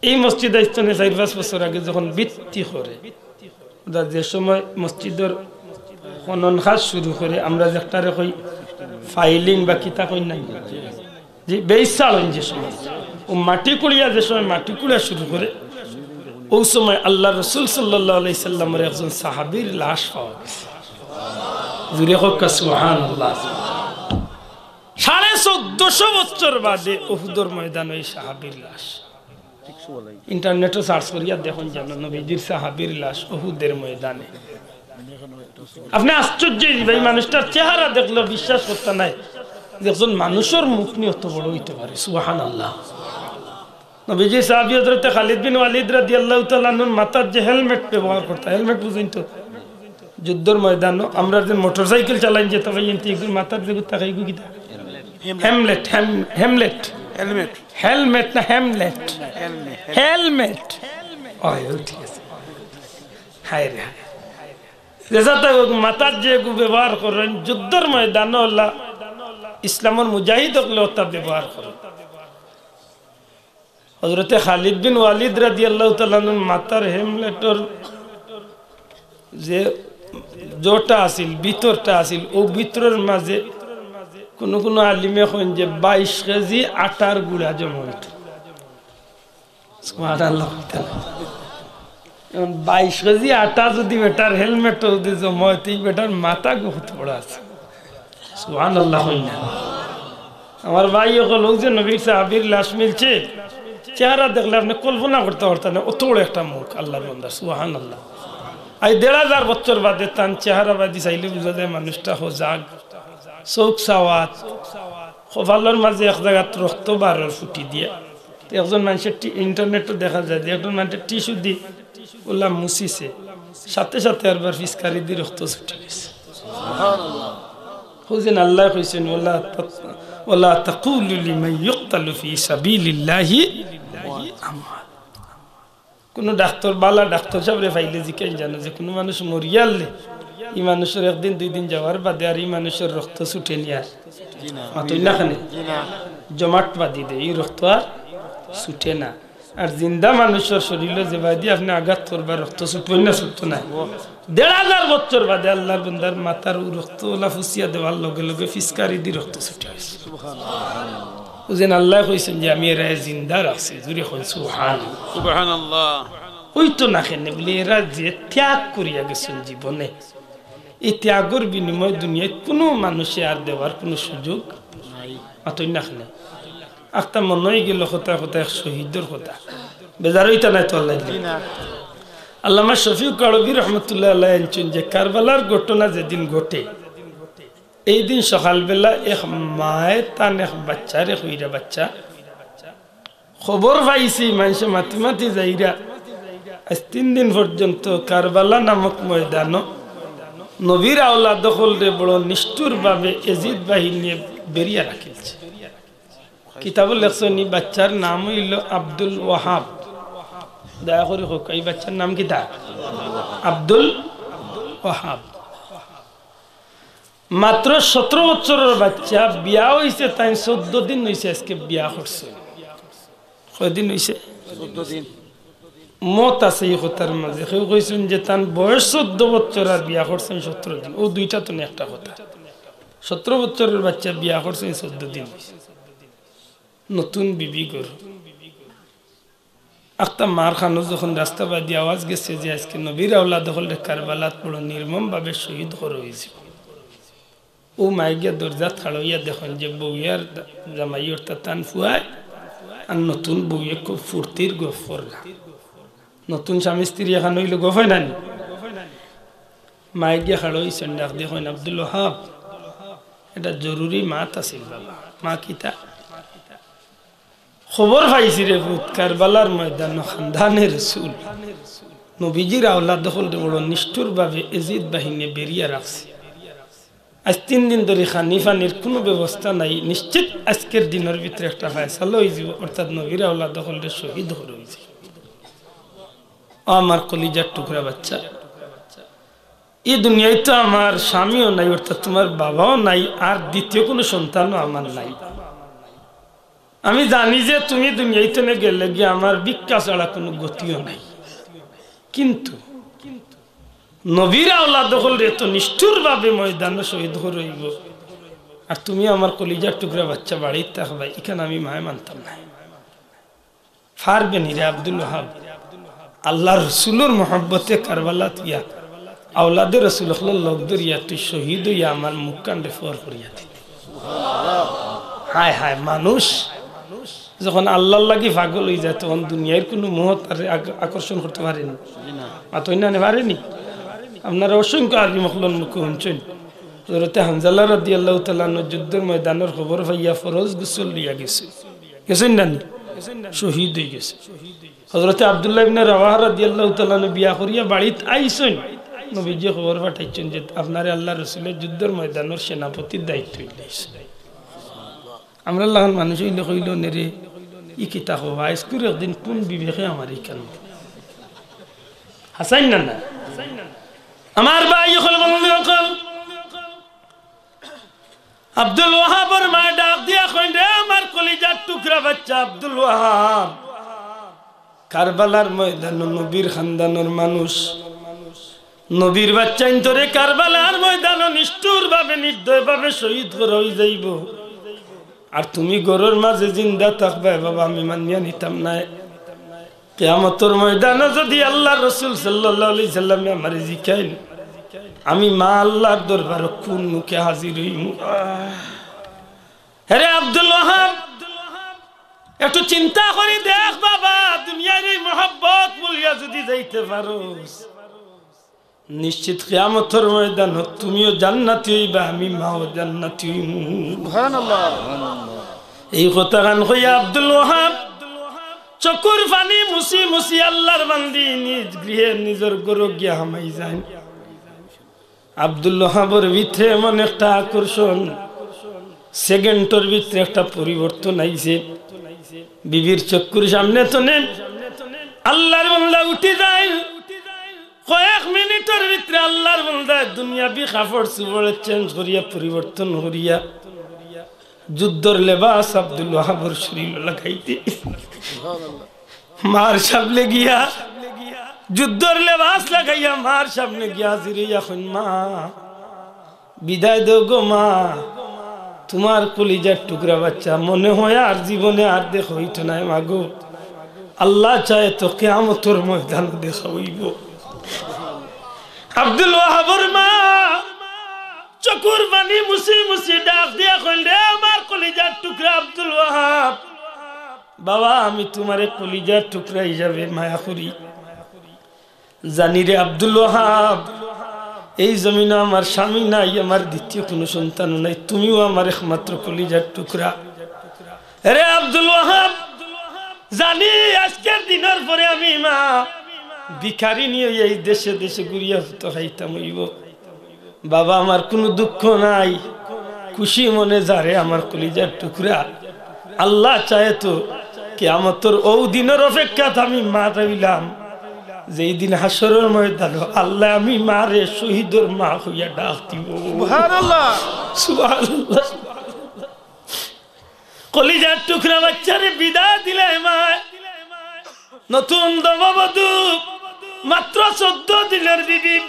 এই মসজিদ আইজ থনে চাইর পাঁচ বছর আগে যখন ভিত্তি করে, অর্থাৎ যে সময় মসজিদর খনন কাজ শুরু করে, আমরা যেটারে কই ফাইলিং বা কিতা কই না, যে বেইসাল অইন যে সময়, ও মাটি কুড়িয়া যে সময় মাটি কুড়া শুরু করে, ও সময় আল্লাহ রসুল সাল্লাল্লাহু আলাইহি সাল্লামর একজন সাহাবীর লাশ পাওয়া গেছে। জুরে কউক্কা সুবহানাল্লাহ। সাড়ে চোদ্দশো বছর বাদে উহুদর ময়দানো এই সাহাবীর লাশ। ইন্টারনেটো সার্চ করিয়া দেখইন যেন নবীজির সাহাবীর লাশ উহুদের ময়দানে। আপনে আশ্চর্য অইযিবা, এই মানুষটার চেহারা দেখলে বিশ্বাস করতা নায় যে একজন মানুষর মুখ নি অত বড় অইতে পারে। সুবহানাল্লাহ। নবীজির সাহাবী হযরতে খালিদ বিন ওয়ালিদ রাদিয়াল্লাহু তাআলা আনহুর মাথাত যে হেলমেট ব্যবহার করতা, হেলমেট বুঝইন তো? যুদ্ধর ময়দানো আমরা যে মোটরসাইকেল চালাইন যেতা ভাই, এনতে এগুর মাথাত যেগু থাকে এগু কিতা? হেমলেট, হেম-, হেমলেট। হেলমেট। হেলমেট না হেমলেট? হেলমেট। হেলমেট। ওই, ওই, ঠিক আছে। হায় রে হায়। যেতা তো মাথাত যেগু ব্যবহার করইন, যুদ্ধর ময়দানো অলা ইসলামর মুজাহিদ অকলে অতা ব্যবহার করইন। হযরতে খালিদ বিন ওয়ালিদ রাদিয়াল্লাহু তাআলা আনহুর মাথার হেমলেটর যে জোটা আছিল, ভিতরটা আছিল, অউ ভিতরর মাঝে কুনু কুনু আলিমে কইন যে বাইশ কেজি আটার গুড়া জমা অইতো। সুবহানাল্লাহ। এখন বাইশ কেজি আটা যুদি বেটার হেলমেটো যুদি জমা অয়, তে ই বেটার মাথা কত বড় আছে। সুবহানাল্লাহ কইন না। আমার ভাই অকল, অউ যে নবীর সাহাবীর লাশ মিলছে, চেহারা দেখলে আপনে কল্পনা করতা পারতা নায়, অত বড় একটা মুখ আল্লাহর বান্দার। সুবহানাল্লাহ। আইজ দেড় হাজার বছর বাদে তান চেহারা বাদি চাইলে বুঝা যায় মানুষটা হজাগ, চউখ সাওয়াত, কপালর মাঝে এক জাগাত রক্ত বারর ফুটি দিয়া। তে একজন মানষে টি-, ইন্টারনেটো দেখা যায় যে একজন মানষে টিস্যু দি অলা মুছিছে, সাথে সাথে আরবার ফিসকারি দি রক্ত ছুটি গেছে। হুজুর আল্লায় কইছইন, "ওয়ালা তাক-, ওয়ালা তাকুলু লিমান ইউকতালু ফি সাবিলিল্লাহি আমওয়াত।" কুনু ডাক্তর, বালা ডাক্তর সাবরে পাইলে জিকাইন জানো যে কুনু মানুষ মরিয়ারলে ই মানুষর একদিন দুই দিন যাওয়ার বাদে আর ই মানুষর রক্ত ছুটে নি আর। মাতইন না কেনে? জমাট বাদি দেয়, ই রক্ত আর ছুটে না। আর জিন্দা মানুষর শরীলো যেবাদি আপনে আঘাত করবা, রক্ত ছুটবো না, ছুটতো নায়। দেড় হাজার বছর বাদে আল্লাহর বান্দার মাথার অউ রক্ত অলা ফুছিয়া দেওয়ার লগে লগে ফিসকারি দি রক্ত ছুটি গেছে। হুজুর আল্লায় কইছইন যে আমি এরারে জিন্দা রাখছি। জুরে কইন সুবহান। সুবহানাল্লাহ। অইতো না কেনে বুলে, এরা যে ত্যাগ করিয়া গেছইন জীবনে, ই ত্যাগর বিনিময়ে দুনিয়াত কুনু মানুষে আর দেওয়ার কুনু সুযোগ নাই। মাতইন না কেনে? আখতা মনো অইগেলো কথা, কথা এক শহীদর কথা। বেজার অইতা নায় তো আল্লাহ। আল্লামা শফিউক কারবী রহমতুল্লাহ আলাইহি আনছইন যে কারবালার ঘটনা যেদিন ঘটে, এই দিন সকালবেলা এক মায়ে তান এক বাচ্চারে কইরা, "বাচ্চা, খবর পাইছি মানষে মাতি মাতি যাইরা, আইজ তিন দিন পর্যন্ত কারবালা নামক ময়দানো নবীর আওলাদ অকলরে বড় নিষ্ঠুরভাবে এজিদ বাহিনীয়ে বেড়িয়া রাখিলছে।" কিতাবো লেখছইন, ই বাচ্চার নাম অইলো আব্দুল ওয়াহাব। দয়া করি কউক্কা, ই বাচ্চার নাম কিতা? আব্দুল ওয়াহাব। মাত্র সতরো বছরর বাচ্চা, বিয়া অইছে তাইন চৌদ্দ দিন অইছে আইজকে বিয়া করছইন। কয়দিন অইছে? চৌদ্দ দিন। মত আছে ই কথার মাঝে। কেউ কইছইন যে তান বয়স চৌদ্দ বছর আর বিয়া করছইন সতরো দিন। অউ দুইটা তো না একটা কথা। সতরো বছরর বাচ্চা বিয়া করছইন চৌদ্দ দিন অইছে। নতুন বিবি ঘর। আখতা মার কানো যখন রাস্তা বাদি আওয়াজ গেছে যে আইজকে নবীর আওলাদ অকলরে কারবালাত বড় নির্মমভাবে শহীদ করা অইছে, অউ মায়ে গিয়া দরজাত খাড়া অইয়া দেখইন যে বউয়ে আর জামাইয়ে অর্থাৎ তান ফুয়ায় আর নতুন বউয়ে খুব ফুর্তির গফ কররা। নতুন স্বামী স্ত্রী এখান অইলে গফ অয় না নি? মায়ে গিয়া খাড়া অইছইন, ডাক দিয়া কইন, "আব্দুল ওয়াহাব, এটা জরুরি মাত আছিল বাবা।" "মা, কিতা?" "খবর পাইছি রে পুত, কারবালার ময়দানো খান্দানে রসুল, নবীজির আওলাদ অকলরে বড় নিষ্ঠুরভাবে এজিদ বাহিনীয়ে বেড়িয়া রাখছে। আইজ তিন দিন ধরি খানি পানির কুনু ব্যবস্থা নাই। নিশ্চিত আইজকের দিনর ভিতরে একটা ফয়সালা অইযিবো, অর্থাৎ নবীর আওলাদ অকলরে শহীদ করা অইযিবো।" ও আমার কলিজার টুকরা বাচ্চা, ই দুনিয়াত তো আমার স্বামীও নাই, অর্থাৎ তুমার বাবাও নাই, আর দ্বিতীয় কুনু সন্তানও আমার নাই। আমি জানি যে তুমি দুনিয়াত থনে গেলে গিয়া আমার ভিক্ষা ছাড়া কুনু গতিও নাই, কিন্তু নবীর আওলাদ অকলরে এত নিষ্ঠুরভাবে ময়দানো শহীদ করা অইবো, আর তুমি আমার কলিজার টুকরা বাচ্চা বাড়িত থাকবায়, ইখান আমি মায়ে মানতাম নায়। পারবে নি রে আব্দুল ওয়াহাব? আল্লার রসুলর মহব্বতে কারবালাত গিয়া আওলাদে রসুল অকলর লগ ধরিয়া তুই শহীদ অইয়া আমার মুখখানরে ফর করিয়া দিলি। হায় হায় মানুষ, যখন আল্লার লাগি পাগল অইযায় তখন দুনিয়ার কুনু মোহ তারে আক-, আকর্ষণ করতে পারে নি? মাতইন না নি, পারে নি? আপনারা অসংখ্য আলিম অকলর মুখে হুনছইন, হযরতে হানজালা রাদিয়াল্লাহু তাআলা আনহু যুদ্ধর ময়দানর খবর পাইয়া ফরজ গোসল লইয়া গেছে, গেছইন না নি? শহীদ অইগেছে। হযরতে আব্দুল্লাহ ইবনে রাওয়াহা রাদিয়াল্লাহু তাআলা আনহু বিয়া করিয়া বাড়িত আইছইন, নবীজি খবর পাঠাইছইন যে আপনারে আল্লার রসুলে যুদ্ধর ময়দানর সেনাপতির দায়িত্ব দিলাইছে। আমরার লাখান মানুষ অইলে কইলো নে রে, ই কিতা কও, আইজকুর একদিন কুন বিবেকে আমার ইখান? হাছাইন না না? আমার ভাই অকল, বন্ধু অকল, আব্দুল ওয়াহাবর মায়ে ডাক দিয়া কইন, "রে আমার কলিজার টুকরা বাচ্চা আব্দুল ওয়াহাব, কারবালার ময়দানো নবীর খান্দানর মানুষ, নবীর বাচ্চাইন তোরে কারবালার ময়দানো নিষ্ঠুরভাবে, নির্দয়ভাবে শহীদ করা অইযাইবো। আর তুমি ঘরর মাঝে জিন্দা থাকবায় বাবা, আমি মানিয়া নিতাম নায়। কিয়ামতর ময়দানো যুদি আল্লার রসুল সাল্লাল্লাহু আলাইহি সাল্লামে আমারে জিকাইন, আমি মা আল্লার দরবারো কুন মুখে হাজির অইমু?" হেরে আব্দুল ওয়াহাব, একটু চিন্তা করি দেখ বাবা, দুনিয়ার ই মহব্বত ভুলিয়া যুদি যাইতে পারোস, নিশ্চিত কিয়ামতর ময়দানো তুমিও জান্নাতি অইবা, আমি মাও জান্নাতি অইমু। সুবহানাল্লাহ। এই কথাখান কইয়া আব্দুল ওয়াহাব চকুর পানি মুছি মুছি আল্লার বান্দি নিজ গৃহে নিজর ঘরো গিয়া হামাই যাইন। আব্দুল ওয়াহাবর ভিতরে এমন একটা আকর্ষণ, সেকেন্ডর ভিতরে একটা পরিবর্তন আইছে। বিবির চকুর সামনে থনে আল্লার বান্দা উঠি যায়। কয়েক মিনিটর ভিতরে আল্লার বান্দায় দুনিয়াবি কাপড় চোপড় চেঞ্জ করিয়া, পরিবর্তন করিয়া, যুদ্ধর লেবাস আব্দুল ওয়াহাবর শরীলো লাগাই দেয়। মার সামনে গিয়া, যুদ্ধর লেবাস লাগাইয়া মার সামনে গিয়া হাজির অইয়া কইন, "মা, বিদায় দেও গো মা, তুমার কলিজার টুকরা বাচ্চা মনে হয় আর জীবনে আর দেখা অইতো নায় মা গো। আল্লাহ চায় তো কিয়ামতর ময়দানো দেখা অইবো।" আব্দুল ওয়াহাবর মা চকুর পানি মুছি মুছি ডাক দিয়া কইন, "রে আমার কলিজার টুকরা আব্দুল ওয়াহাব, বাবা, আমি তুমারে কলিজার টুকরা হিসাবে মায়া করি। জানি রে আব্দুল ওয়াহাব, এই জমিনো আমার স্বামী নাই, আমার দ্বিতীয় কুনু সন্তানও নাই, তুমিও আমার একমাত্র কলিজার টুকরা। রে আব্দুল ওয়াহাব, জানি আইজকের দিনর পরে আমি মা ভিখারিনী অইয়া এই দেশে দেশে ঘুরিয়া ফুতো খাইতাম অইবো। বাবা, আমার কুনু দুঃখ নাই, খুশি মনে যা রে আমার কলিজার টুকরা। আল্লাহ চায় তো কিয়ামতর অউ দিনর অপেক্ষাত আমি মা রইলাম, যেই দিন হাশরর ময়দানো আল্লায় আমি মারে শহীদর মা কইয়া ডাক দিবো।" সুবহানাল্লাহ। সুবহানাল্লাহ। কলিজার টুকরা বাচ্চারে বিদায় দিলে মায়, নতুন নববধূ, মাত্র চৌদ্দ দিনর বিবি,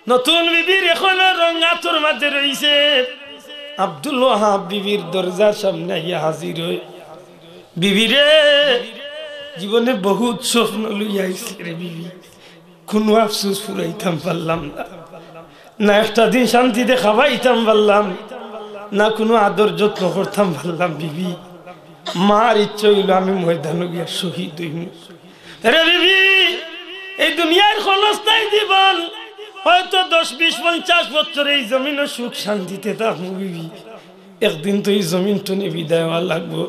নতুন বিবির এখনো রং আতর মাঝে রইছে। আব্দুল ওয়াহাব বিবির দরজার সামনে আইয়া হাজির অয়, "বিবি রে, জীবনে বহুত স্বপ্ন লইয়া আইছি রে বিবি, কুনু আফসোস ফুরাইতাম পারলাম না, না একটা দিন শান্তিতে খাবাইতাম পারলাম, না কুনু আদর যত্ন করতাম পারলাম বিবি। মার ইচ্ছা অইলো আমি ময়দানো গিয়া শহীদ অইমু। রে বিবি, দুনিয়ার ক্ষণস্থায়ী জীবন, হয়তো দশ, বিশ, পঞ্চাশ বছর এই জমিনো সুখ শান্তিতে থাকমু বিবি। একদিন তো এই জমিন তনে বিদায় অওয়া লাগবো।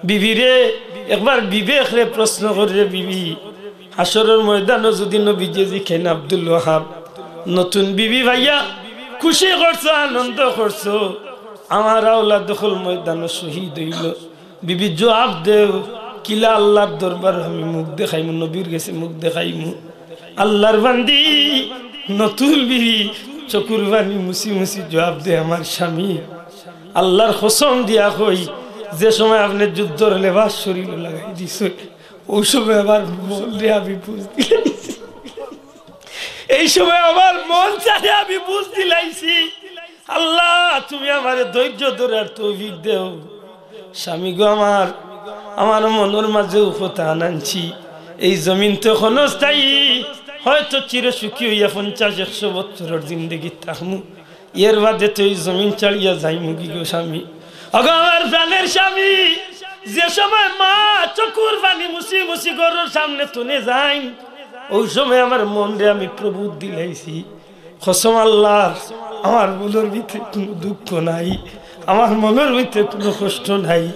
বিবিরে একবার বিবেকরে প্রশ্ন কররে, বিবি, হাশরর ময়দানো যুদি নবীজিয়ে জিকাইন, "আব্দুল ওয়াহাব, নতুন বিবি পাইয়া খুশি করছো, আনন্দ করছো, আমার আওলাদ অকল ময়দানো শহীদ অইলো।" বিবি জুয়াব দেও, "কিলা আল্লার দরবারো আমি মুখ দেখাইমু, নবীর গেছে মুখ দেখাইমু?" আল্লার বান্দি, নতুন বিবি চকুর পানি মুছি মুছি জুয়াব দে, "আমার স্বামী, আল্লার কসম দিয়া কই, যে সময় আপনে যুদ্ধর লেবাস শরীলো লাগাই দিছইন, অউ সময় আমার মনরে আমি বুঝ দিলাইছি।" এই সময় আমার মন ছাড়ে আমি বুঝ দিলাইছি, আল্লা, তুমি আমারে ধৈর্য ধরার তৌফিক দেও। স্বামী গো আমার, আমার মনর মাঝে উফতান আনছি। এই জমিন তো ক্ষণস্থায়ী, হয়তো চিরসুখী অইয়া পঞ্চাশ একশো বছরর জিন্দেগি থাকমু, এর বাদে তো এই জমিন ছাড়িয়া যাইমুগি গো স্বামী। ওগো আমার প্রাণের স্বামী, যে সময় মা চকুর পানি মুছি মুছি ঘরর সামনে তনে যাইন, অউ সময় আমার মনরে আমি প্রবোধ দিলাইছি, কসম আল্লার, আমার মনর ভিতরে কুনু দুঃখ নাই, আমার মনর ভিতরে কুনু কষ্ট নাই।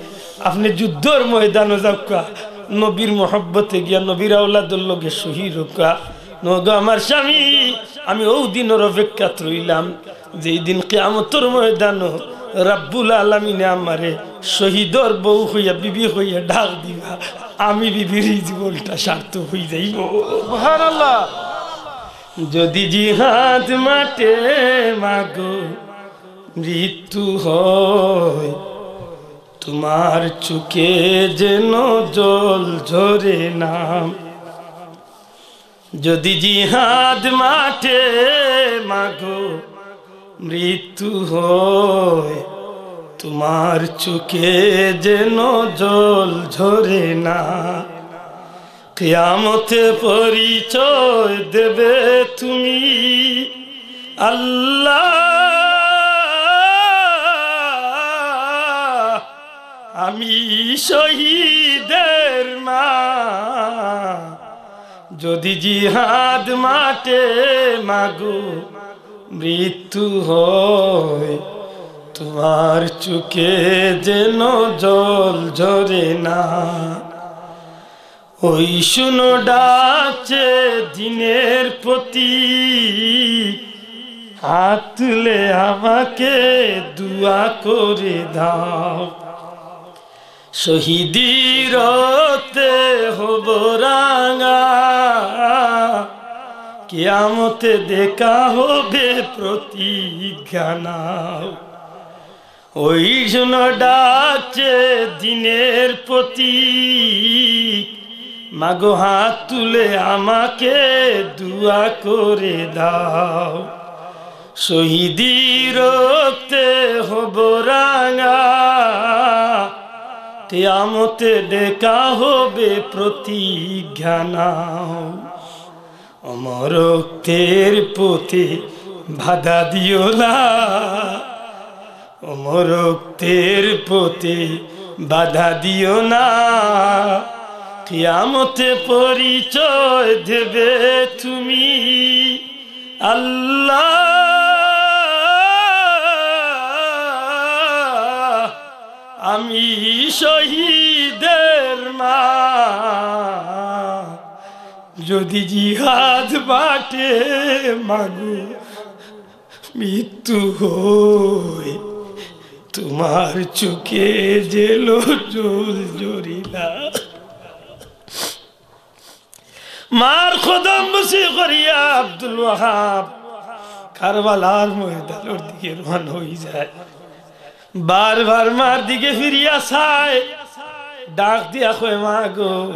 আপনে যুদ্ধর ময়দানো যাউক্কা, নবীর মহব্বতে গিয়া নবীর আওলাদর লগে শহীদ অউক্কা। নগো আমার স্বামী, আমি অউ দিনর অপেক্ষাত রইলাম, যেই দিন কিয়ামতর ময়দানো রাব্বুল আলামিনে আমারে শহীদর বউ কইয়া, বিবি কইয়া ডাক দিবা, আমি বিবির এই জীবনটা সার্থক অইযাইবো। সুবহানাল্লাহ। যদি জিহাদ মাঠে মাগো মৃত্যু হয়, তোমার চোখে যেন জল ঝরে না। যদি জিহাদ মাঠে মাগো মৃত্যু হয়, তোমার চোখে যেন জল ঝরে না। কিয়ামতে পরিচয় দেবে তুমি, আল্লাহ, আমি শহীদের মা। যদি জিহাদ মাঠে মাগো মৃত্যু হয়, তোমার চোখে যেন জল ঝরে না। ওই শুনো ডাকছে দিনের প্রতি, হাত তুলে আমাকে দোয়া করে দাও। শহীদি রক্তে হব রাঙা, কিয়ামতে দেখা হবে প্রতিজ্ঞা নাও। ওই শুনো ডাকছে দিনের প্রতি, মাগো হাত তুলে আমাকে দোয়া করে দাও। শহীদি রক্তে হব রাঙা, কিয়ামতে দেখা হবে প্রতিজ্ঞা নাও। অমর রক্তের পথে বাধা দিও না, অমর রক্তের পথে বাধা দিও না। কিয়ামতে পরিচয় দেবে তুমি, আল্লাহ, আমি শহীদের মা। যদি জিহাদ মাঠে মাগো মৃত্যু হয়, তোমার চোখে যেন জল ঝরে না। মার কদম বুসি করিয়া আব্দুল ওয়াহাব কারবালার ময়দানর দিকে রওয়ানা অই যায়। বারবার মার দিকে ফিরিয়া চায়, ডাক দিয়া কয়, "মা গো,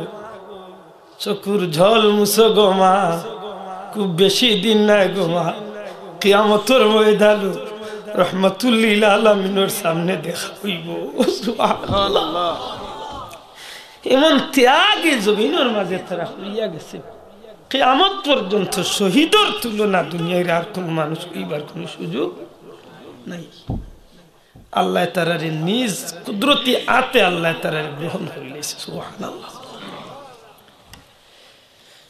চকুর জল মুছো গো মা, খুব বেশি দিন নাই গো মা, কিয়ামতর ময়দানো রহমাতুল্লিল আলামিনর সামনে দেখা অইবো।" সুবহানাল্লাহ। এমন ত্যাগী জমিনর মাঝে তারা করিয়া গেছে, কিয়ামত পর্যন্ত শহীদর তুলনা দুনিয়ার আর কোনো মানুষ অইবার কোনো সুযোগ নাই। আল্লায় তারারে নিজ কুদরতি আতে আল্লায় তারারে গ্রহণ করিলাইছে। সুবহানাল্লাহ।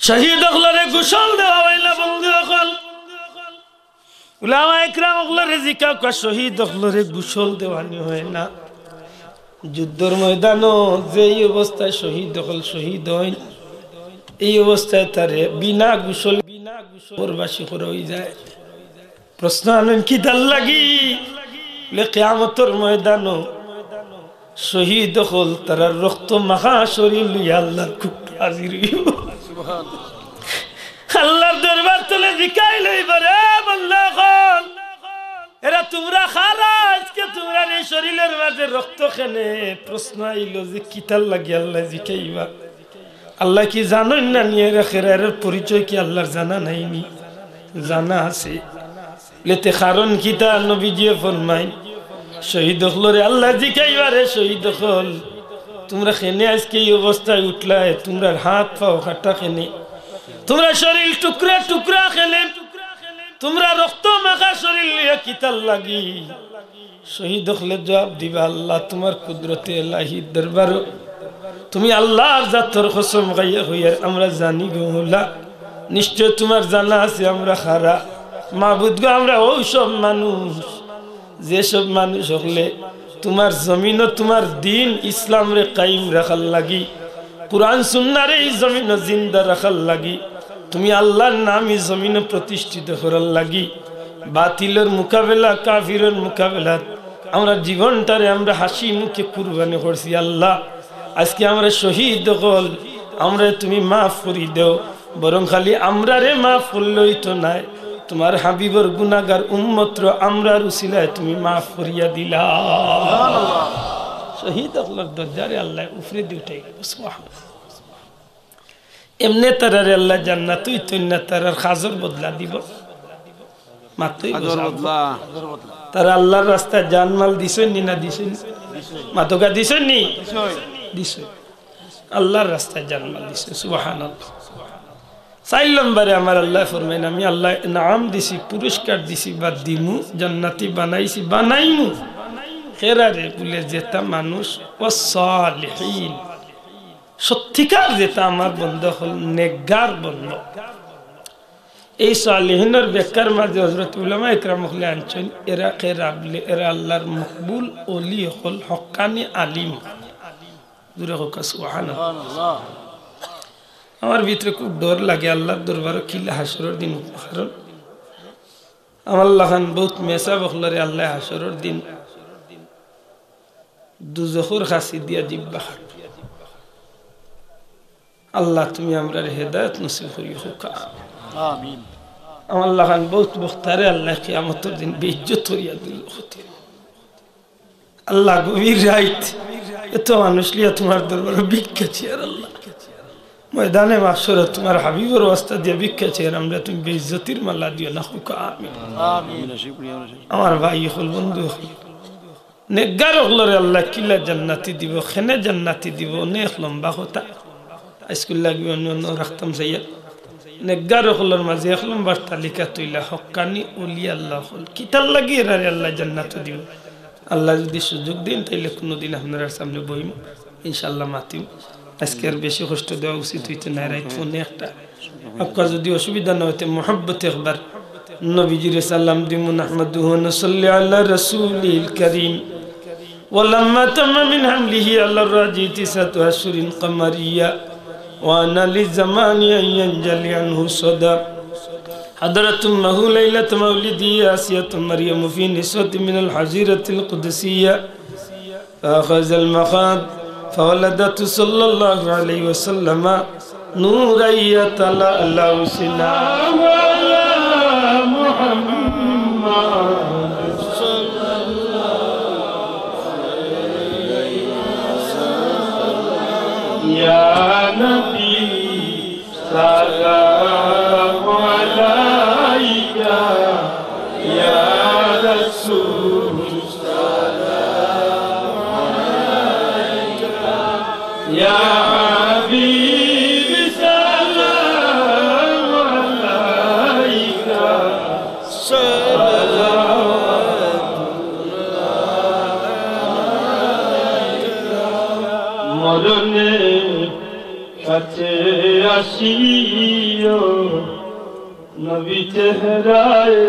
শহীদ অকলরে গোসল দেওয়া অয় না, বন্ধু অকল। উলামা একরাম অকলরে জিকাউক্কা, শহীদ অকলরে গোসল দেওয়ানি অয় না। যুদ্ধর ময়দানো যেই অবস্থায় শহীদ অকল শহীদ অইন, এই অবস্থায় তারে বিনা গোসল, বিনা গোসল কবরবাসী করা অইযায়। প্রশ্ন আনইন কিতার লাগি? বলে, কিয়ামতর ময়দানো শহীদ অকল তারার রক্ত মাখা শরীর লইয়া আল্লাহর কুদরতে হাজির অইবো। আল্লাহর দরবার তলে জিকাইল অইবো, রে বান্দা অকল, এরা তুমরা কারা? আইজকে তুমরার এই শরীরর মাঝে রক্ত কেনে? প্রশ্ন আইলো যে কিতার লাগি আল্লায় জিকাইবা। আল্লায় কি জানইন না নি এরা কেরা? এরার পরিচয় কি আল্লাহর জানা নাই নি? জানা আছে। লেতে কারণ কিতা? নবীজিয়ে ফরমাইন, শহীদ অকলরে আল্লায় জিকাইবা, রে শহীদ অকল, তুমরা কেনে আইজকে এই অবস্থায় উঠলায়? তুমরার হাত পাও কাটা কেনে? তুমরার শরীর টুকরা টুকরা কেনে? তুমরার রক্ত মাখা শরীর লইয়া কিতার লাগি? শহীদ অকলে জবাব দিবা, আল্লাহ, তুমার কুদরতে এলাহির দরবারো তুমি আল্লাহর জাতর কসম খাইয়া কইয়ার, আমরা জানি গো মৌলা, নিশ্চয় তুমার জানা আছে আমরা কারা। মাবুদ গো, আমরা অউ সব মানুষ, যে সব মানুষ অকলে তুমার জমিনো তুমার দ্বীন ইসলামরে কায়েম রাখার লাগি, কুরআন সুন্নাহরে ই জমিনো জিন্দা রাখার লাগি, তুমি আল্লাহর নাম ই জমিনো প্রতিষ্ঠিত করার লাগি, বাতিলর মোকাবেলা, কাফিরর মোকাবেলাত আমরার জীবনটারে আমরা হাসি মুখে কুরবানি করছি। আল্লাহ, আইজকে আমরা শহীদ অকল, আমরারে তুমি মাফ করি দেও। বরং খালি আমরারে মাফ করলে অইতো নায়, তুমার হাবিবর গুনাগার উম্মতরে আমরার উসিলায় তুমি মাফ করিয়া দিলাও। শহীদ অকলর দরজারে আল্লায় উপরেদি উঠাই দিবো। সুবহানাল্লাহ। এমনে তারারে আল্লায় জান্নাত অইতো না, তারার কাজর বদলা দিবো। মাতইন না। তারা আল্লাহর রাস্তায় জানমাল দিছইন নি না দিছইন নি? মাতউক্কা, দিছইন নি? দিছইন। আল্লাহর রাস্তায় জানমাল দিছইন। সুবহানাল্লাহ। চাইর নম্বরে আমার আল্লায় ফরমাইন, আমি আল্লায় ইনাম দিছি, পুরস্কার দিছি, বা দিমু, জান্নাতি বানাইছি, বানাইমু। কেরারে? বলে, যেতা মানুষ, ওয়াসসালিহিন, সত্যিকার যেতা আমার বন্দা অকল, নেককার বন্দা। এই সালিহিনর ব্যাখ্যার মাঝে হযরত উলামা একরাম অকলে আনছইন, এরা কেরা বলে, এরা আল্লাহর মকবুল অলি অকল, হক্কানি আলিম। জোরে কউক্কা সুবহানাল্লাহ। আমার ভিতরে খুব ডর লাগে আল্লাহর দরবারো কিলা হাশরর দিন, কারণ আমার লাখান বউত মেসাব অকলরে আল্লায় হাশরর দিন দুজখর কাছি দিয়া জিব্বা কাটবো। আল্লাহ, তুমি আমরারে হেদায়েত নসিব করিও, কউক্কা আমিন। আমার লাখান বউত বক্তারে আল্লায় কিয়ামতর দিন বেইজ্জত করিয়া দুজখো দিবো। আল্লাহ, গভীর রাইত, এত মানুষ লইয়া তুমার দরবারো ভিক্ষা চাইয়ার আল্লাহ, ময়দানে মাহশরো তুমার হাবিবর ওয়াস্তা দিয়া ভিক্ষা চাইয়ার, আমরারে তুমি বেইজ্জতির মালা দিও না, কউক্কা আমিন। আমার ভাই অকল, বন্ধু অকল, নেককার অকলরে আল্লায় কিলা জান্নাতি দিবো, কেনে জান্নাতি দিবো, অনেক লম্বা কথা। আইজকুর লাগি অন্য অন্য রাখতাম চাইয়া। নেককার অকলর মাঝে এক লম্বর তালিকাত অইলা হক্কানি অলি আল্লাহ অকল। কিতার লাগি এরারে আল্লায় জান্নাতো দিবো? আল্লায় যুদি সুযোগ দেইন, তাইলে কুনুদিন আপনারার সামনে বইমু, ইনশাআল্লাহ মাতিমু। আইজকে আর বেশি কষ্ট দেওয়া উচিত অইতো নায়, রাইত পৌনে একটা। আপনার যুদি অসুবিধা না অইতে, মহব্বতে একবার নবীজিরে সালাম দিমু। নাহমাদুহু ওয়া নুসাল্লি আলা রাসূলিল কারীম। ولما تم من حمله على الراجح تسعة أشهر قمرية، وآن للزمان أن ينجلي عنه الصدى. حضرت أمه ليلة مولده آسية مريم في نسوة من الحظيرة القدسية، فأخذ المخاض فولدته صلى الله عليه وسلم نورا يتلألأ. سلام على محمد. يا نبي، سلام عليك. يا رسول، يا حبيبي، سلام عليك. صلوات الله عليك. মরণের কাছে আসি দিও, নবী চেহারায়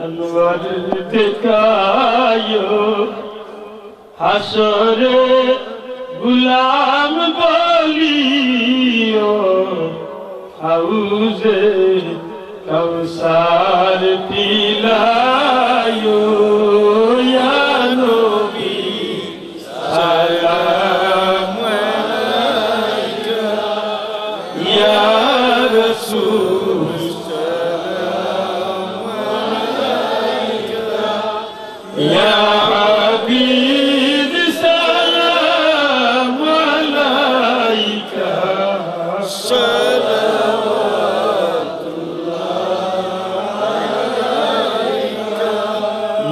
আনোয়ার দেখাইও। হাশরে গুলাম বলিও, হাউজে কাউসার পিলাইও। ইয়া নবী সালাম আলাইকা, ইয়া রাসূল সালাম আলাইকা, ইয়া হাবিব সালাম আলাইকা, সালাম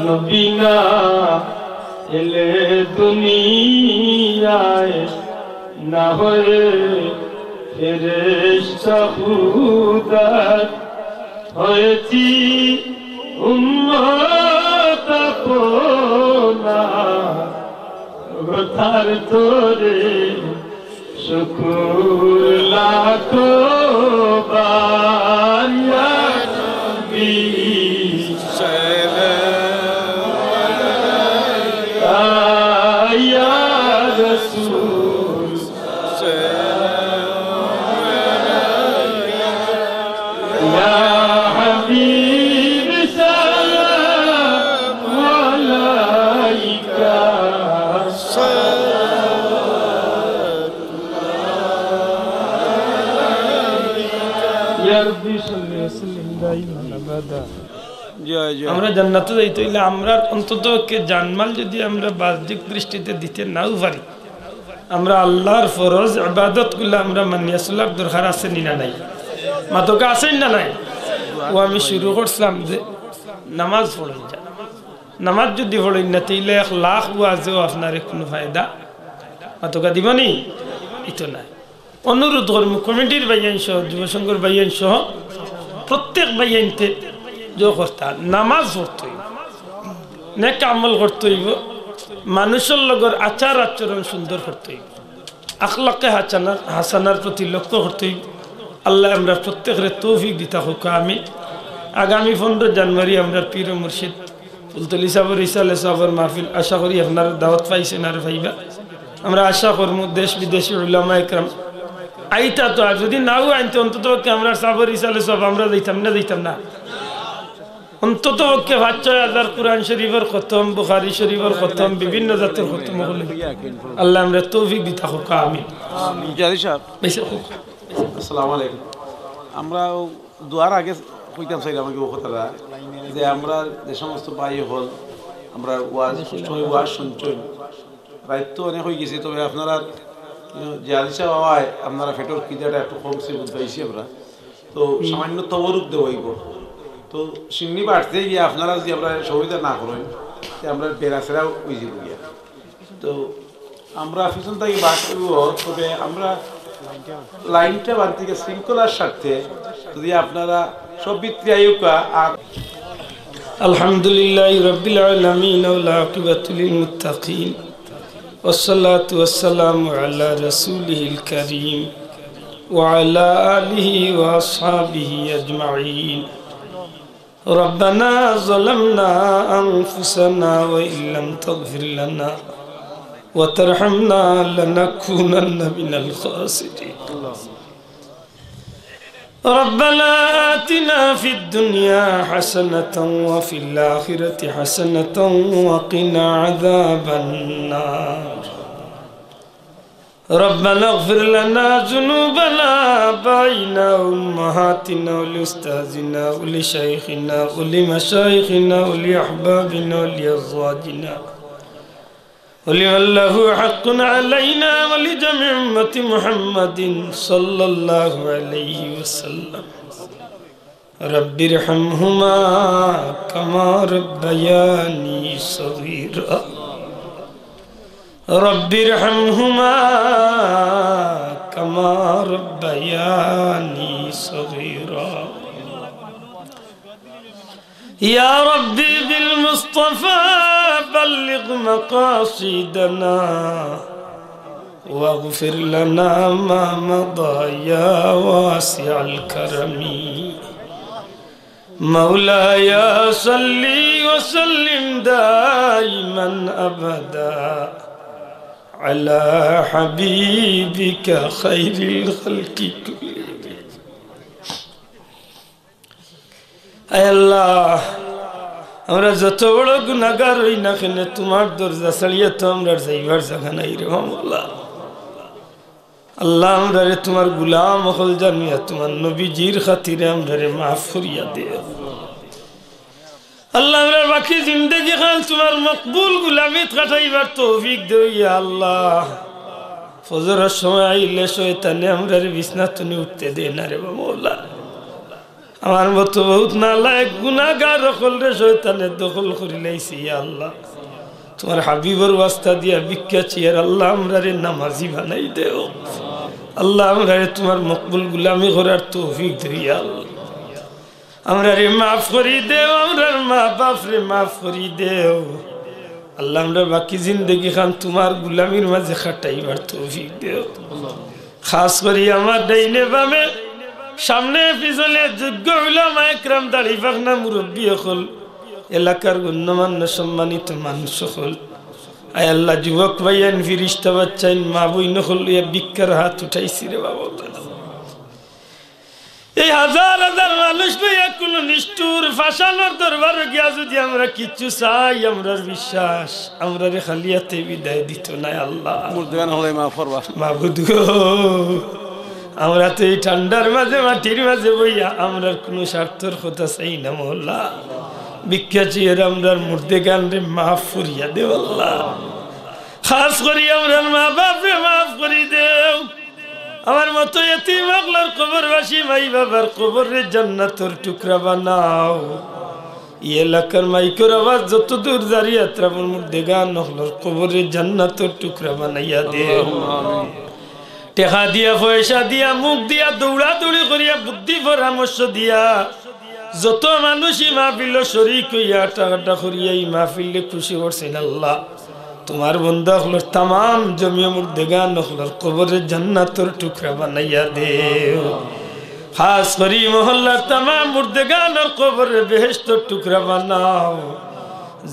নবী না এলে দুনিয়ায় না হয়ে ফেরেশতা খুদার হয়েছি উম্মত আপনা। তার তরে শুকুর লাখো বার, ইয়া নবী সালাম আলাইকা, ইয়া রাসূল সালাম আলাইকা, ইয়া হাবিব সালাম আলাইকা। ইয়া রাব্বি সাল্লি ওয়া সাল্লিম দাইমান আবাদা। জয় জয়। আমরা জান্নাতে যাইতে অইলে আমরা অন্তত পক্ষে জানমাল যদি আমরা বাহ্যিক দৃষ্টিতে দিতে নাও পারি, আমরা আল্লাহর ফরজ ইবাদতগুলা আমরা মানিয়া চলার দরকার আছে নি না নাই? মাতকা আছে নি না নাই? ও আমি শুরু করছিলাম যে নামাজ পড়ইন যা। নামাজ যদি পড়ইন না, তাইলে এক লাখ ওয়াজেও আপনারে কুনু ফায়দা মাতকা দিবো নি? ইতো নায়। অনুরোধ করমু কমিটির ভাইয়াইন সহ, যুব সংঘর ভাইয়াইন সহ, প্রত্যেক ভাইয়াইন্তে যে করতা, নামাজ পড়তে অইবো, নেক আমল করতে অইবো, মানুষর লগর আচার আচরণ সুন্দর করতে অইবো, আখলাকে হাসানার, হাসানার প্রতি লক্ষ্য করতে অইবো। আল্লায় আমরা প্রত্যেকরে তৌফিক দিতা হউক, আমিন। আগামী পনেরো জানুয়ারি আমরার পীর ও মুর্শিদ ফুলতলি সাবর ইসালে সাবর মাহফিল, আশা করি আপনারা দাওয়াত পাইছেন আর পাইবা। আমরা আশা করমু দেশ বিদেশি উলামা একরাম আইতা তো, আর যদি নাও আইনতে অন্তত পক্ষে আমরা সাবর ইসালে সব আমরা যাইতাম না, যাইতাম না। অন্তত পক্ষে পাঁচ ছয় হাজার কোরআন শরীফর খতম, বুখারী শরীফর খতম, বিভিন্ন জাতর খতম অইলে আল্লায় আমরা তৌফিক দিতা হউক, আমিন। জিয়াদি সাহেব। বেশি হউক। আসসালামু আলাইকুম। আমরা দোয়ার আগে কইতাম চাইলাম আগে ও কথাটা, যে আমরা যে সমস্ত ভাই হল, আমরা ওয়াজ, কষ্ট অয় ওয়াজ শুনছইন, রাইত তো অনেক অই গেছে, তবে আপনারা, আহ, যে আলিশা বাবায় আপনারা পেটর খিদাটা একটু কমছে বুঝ পাইছি আমরা, তো সামান্য তবরুক দেওয়া অইবো। তো সিন্নি বাড়তে গিয়া আপনারা যদি আমরা সহযোগিতা না করইন, তে আমরা বেড়াছেড়া অই যাইবো গিয়া। তো আমরা পিছন থাকি বাস করব, তবে আমরা লাইনটা বানতে গিয়া শৃঙ্খলার স্বার্থে যদি আপনারা সব ভিতরে আইউক্কা আর الحمد لله رب العالمين والعاقبة للمتقين والصلاة والسلام على رسوله الكريم وعلى آله وأصحابه أجمعين. ربنا ظلمنا أنفسنا وإن لم تغفر لنا وترحمنا لنكونن من الخاسرين. ربنا آتنا في الدنيا حسنة وفي الآخرة حسنة وقنا عذاب النار. ربنا اغفر لنا ذنوبنا وآبائنا وأمهاتنا ولأستاذنا ولشيخنا ولمشايخنا ولأحبابنا ولأزواجنا ولمن له حق علينا ولجميع أمة محمد صلى الله عليه وسلم. رب ارحمهما كما ربياني صغيرا. رب ارحمهما كما ربياني صغيرا. يا ربي بالمصطفى بلغ مقاصدنا. واغفر لنا ما مضى يا واسع الكرم. مولاي صل وسلم دائما أبدا على حبيبك خير الخلق كلهم. আয় আল্লাহ, আমরা যত বড় গুনাগার অই না কেনে, তুমার দরজা ছাড়িয়া তো আমরার যাইবার জাগা নাই রে মাওলা। আল্লাহ, আমরারে তুমার গুলাম অকল জানিয়া তুমার নবীজির খাতিরে আমরারে মাফ করিয়া দেও। আল্লাহ, আমরার বাকি জিন্দেগি খান তুমার মকবুল গুলামিত কাটাইবার তৌফিক দেও ইয়া আল্লাহ। ফজরর সময় আইলে শয়তানে আমরারে বিছনা তনে উঠতে দেয় না রে মাওলা। আমার মতো বহুত নালায়েক গুনাগার অকলরে শয়তানে দখল করিলাইছে, ইয়া আল্লাহ। তুমার হাবিবর ওয়াস্তা দিয়া ভিক্ষা চাইয়ার আল্লাহ, আমরারে নামাজি বানাই দেও। আল্লাহ, আমরারে তুমার মকবুল গুলামি করার তৌফিক দেও, ইয়া আল্লাহ। আমরারে মাফ করি দেও, আমরার মা বাপরে মাফ করি দেও। আল্লাহ, আমরার বাকি জিন্দেগি খান তুমার গুলামির মাঝে কাটাইবার তৌফিক দেও। খাস করি আমার ডাইনে বামে, সামনে পিছনে যোগ্য উলামা একরাম, দাড়ি পাকনা মুরব্বি অকল, এলাকার গণ্যমান্য সম্মানিত মানুষ অকল, আয় আল্লাহ, যুবক ভাইয়াইন, ফিরিস্তা বাচ্চাইন, মা বইন অকল লইয়া ভিক্ষার হাত উঠাইছি রে বাবা। এই হাজার হাজার মানুষ লইয়া কুনু নিষ্ঠুর ফাশানোর দরবারো গিয়া যুদি আমরা কিচ্ছু চাই, আমরার বিশ্বাস আমরারে খালি আতে বিদায় দিতো নায় আল্লাহ। মুর্দেগান অকলরে মাফ করবা। মাবুদ গো, আমরা তো এই ঠান্ডার মাঝে, মাটির মাঝে বইয়া আমরার কুনু স্বার্থর কথা চাই না মাওলা। ভিক্ষা চাইয়ার আমরার মুর্দেগানরে মাফ করিয়া দেও আল্লাহ। খাস করি আমরার মা বাপরে মাফ করি দেও। আমার মতো এতিম অকলর কবরবাসী মাই বাবার কবররে জান্নাতর টুকরা বানাও। ই এলাকার মাইকর আওয়াজ যত দূর যার, আমরার মুর্দেগান অকলর কবররে জান্নাতর টুকরা বানাইয়া দেও। আল্লাহুম্মা আমিন। টেকা দিয়া, পয়সা দিয়া, মুখ দিয়া, দৌড়াদৌড়ি করিয়া, বুদ্ধি পরামর্শ দিয়া, যত মানুষ ই মাহফিলো শরিক অইয়া, আটা-কাটা করিয়া ই মাহফিলরে খুশি করছইন আল্লাহ, তুমার বন্দা অকলর তামাম জমিয়ে মুর্দেগান অকলর কবররে জান্নাতর টুকরা বানাইয়া দেও। খাস করি মহল্লার তামাম মুর্দেগানর কবররে বেহেশতর টুকরা বানাও।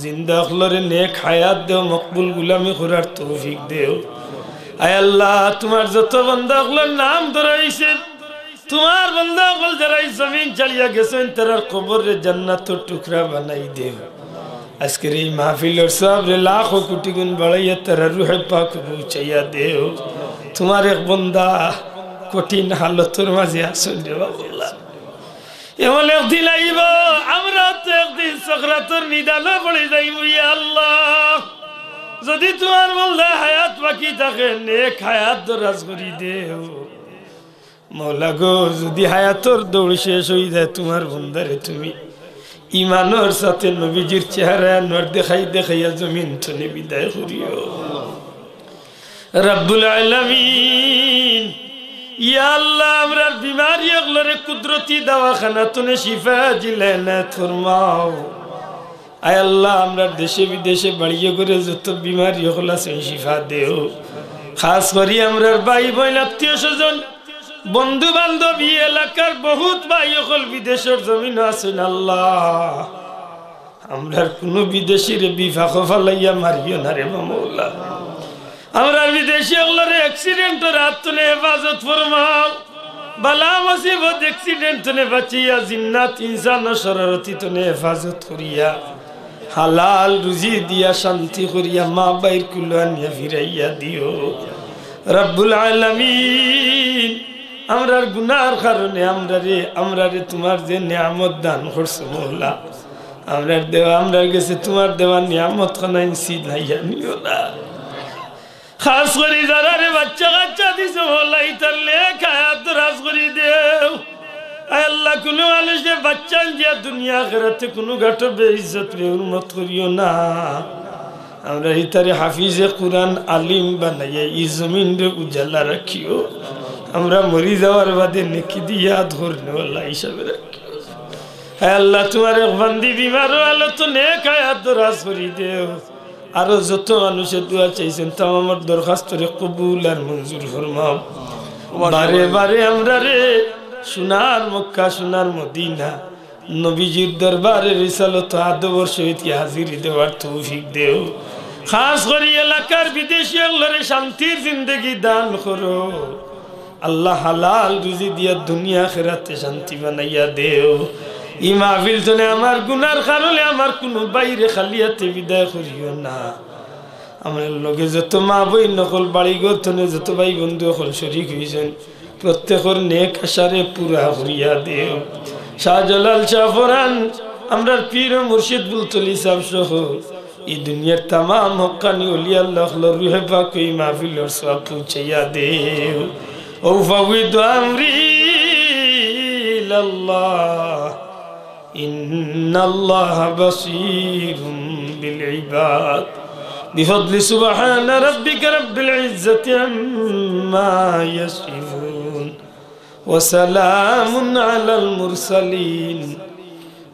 জিন্দা অকলরে নেক হায়াত দেও, মকবুল গুলামি করার তৌফিক দেও। আয় আল্লাহ, তুমার যত বন্দা অকলর নাম ধরা অইছে, তুমার বন্দা অকল যারা ই জমিন ছাড়িয়া গেছইন, তারার কবররে জান্নাতর টুকরা বানাই দেও। আজকের এই মাহফিলর সওয়াবরে লাখো কোটি গুণ বাড়াইয়া তারার রুহে পাক পৌঁছাইয়া দেও। তুমার এক বন্দা কঠিন হালতর মাঝে আছইন রে বাবা। এমন একদিন আইবো, আমরা তো একদিন সকরাতর নিদানো পড়ি যাইমু, ইয়া আল্লাহ। যুদি তুমার বন্দা হায়াত বাকি থাকে, নেক হায়াত দরাজ করি দেও। মাওলা গো, যুদি হায়াতর দৌড় শেষ অই যায়, তুমার বন্দারে তুমি ইমানর সাথে নবীজির চেহারা আনোয়ার দেখাই দেখাইয়া জমিন তনে বিদায় করিও। রব্বুল আলামিন, ইয়া আল্লাহ, আমরার বিমারি অকলরে কুদরতি দাওয়াখানা তনে শিফা জিলা এনায়েত ফরমাও। আয় আল্লাহ, আমরার দেশে বিদেশে বাড়িয়ে ঘরে যত বিমারি অকল আছইন শিফা দেও। খাস করি আমরার ভাই বইন, আত্মীয় স্বজন, বন্ধু বান্ধব, ই এলাকার বহুত ভাই অকল বিদেশর জমিনো আছইন আল্লাহ। আমরার কুনু বিদেশিরে বিপাকো ফালাইয়া মারিও না রে বা মৌলা। আমরার বিদেশি অকলরে accident-র আত তনে হেফাজত ফরমাও। বালা মুসিবত accident তনে বাঁচাইয়া, জিন্নাত ইনসান ও শরারতি তনে হেফাজত করিয়া, হালাল রুজি দিয়া শান্তি করিয়া মা ভাইর কুলো আনিয়া ফিরাইয়া দিও। রব্বুল আলামিন, আমরার গুনার কারণে আমরারে, আমরারে তুমার যে নিয়ামত দান করছো মৌলা, আমরার দেওয়া, আমরার গেছে তুমার দেওয়া নিয়ামত খানাইন ছিনাইয়া নিও না। খাস করি যারারে বাচ্চা কাচ্চা দিছো মৌলা, ইতার নেক হায়াত দরাজ করি দেও। আয় আল্লাহ, কুনু মানুষরে বাচ্চা দিয়া দুনিয়া আখেরাতে কুনু ঘাটো বেইজ্জত বেহুরমত করিও না। আমরার ইতারে হাফিজে কুরআন আলিম বানাইয়া ই জমিনরে উজালা রাখিও। আমরা মরি যাওয়ার বাদে নেকি দি ইয়াদ করনেওয়ালা হিসাবে রাখিও। হে আল্লাহ, তুমার এক বান্দি বিমারর হালতো নেক হায়াত দরাজ করি দেও। আরো যত মানুষে দোয়া চাইছইন, তামামর দরখাস্তরে কবুল আর মঞ্জুর ফরমাও। বারে বারে আমরারে সোনার মক্কা, সোনার মদিনা, নবীজির দরবারে রিসালত আদবর সহিত হাজিরি দেওয়ার তৌফিক দেও। খাস করি এলাকার বিদেশি অকলরে শান্তির জিন্দেগি দান করো। আল্লাহ, হালাল রুজি দিয়া দুনিয়া আখেরাতে শান্তি বানাইয়া দেও। ই মাহফিল থনে আমার গুনার কারণে আমার কুনু ভাইরে খালি আতে বিদায় করিও না। আমরার লগে যত মা বইন অকল, বাড়িঘর থনে যত ভাই বন্ধু অকল শরিক অইছইন, প্রত্যেকর নেক আশারে পুরা করিয়া দেও। শাহজালাল শাহপরান, আমরার পীর ও মুর্শিদ ফুলতলি সাব সহ ই দুনিয়ার তামাম হক্কানি অলি আল্লাহ অকলর রুহে পাক ই মাহফিলর সওয়াব পৌঁছাইয়া দেও। أفوض أمري إلى الله إن الله بصير بالعباد. بفضل سبحان ربك رب العزة عما يصفون. وسلام على المرسلين.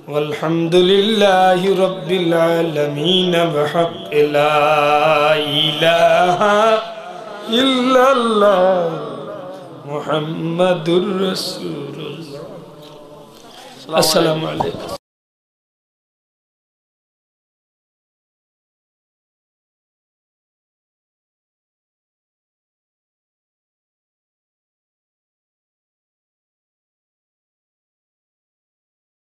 والحمد لله رب العالمين بحق لا إله إلا الله محمد رسول الله. السلام عليكم.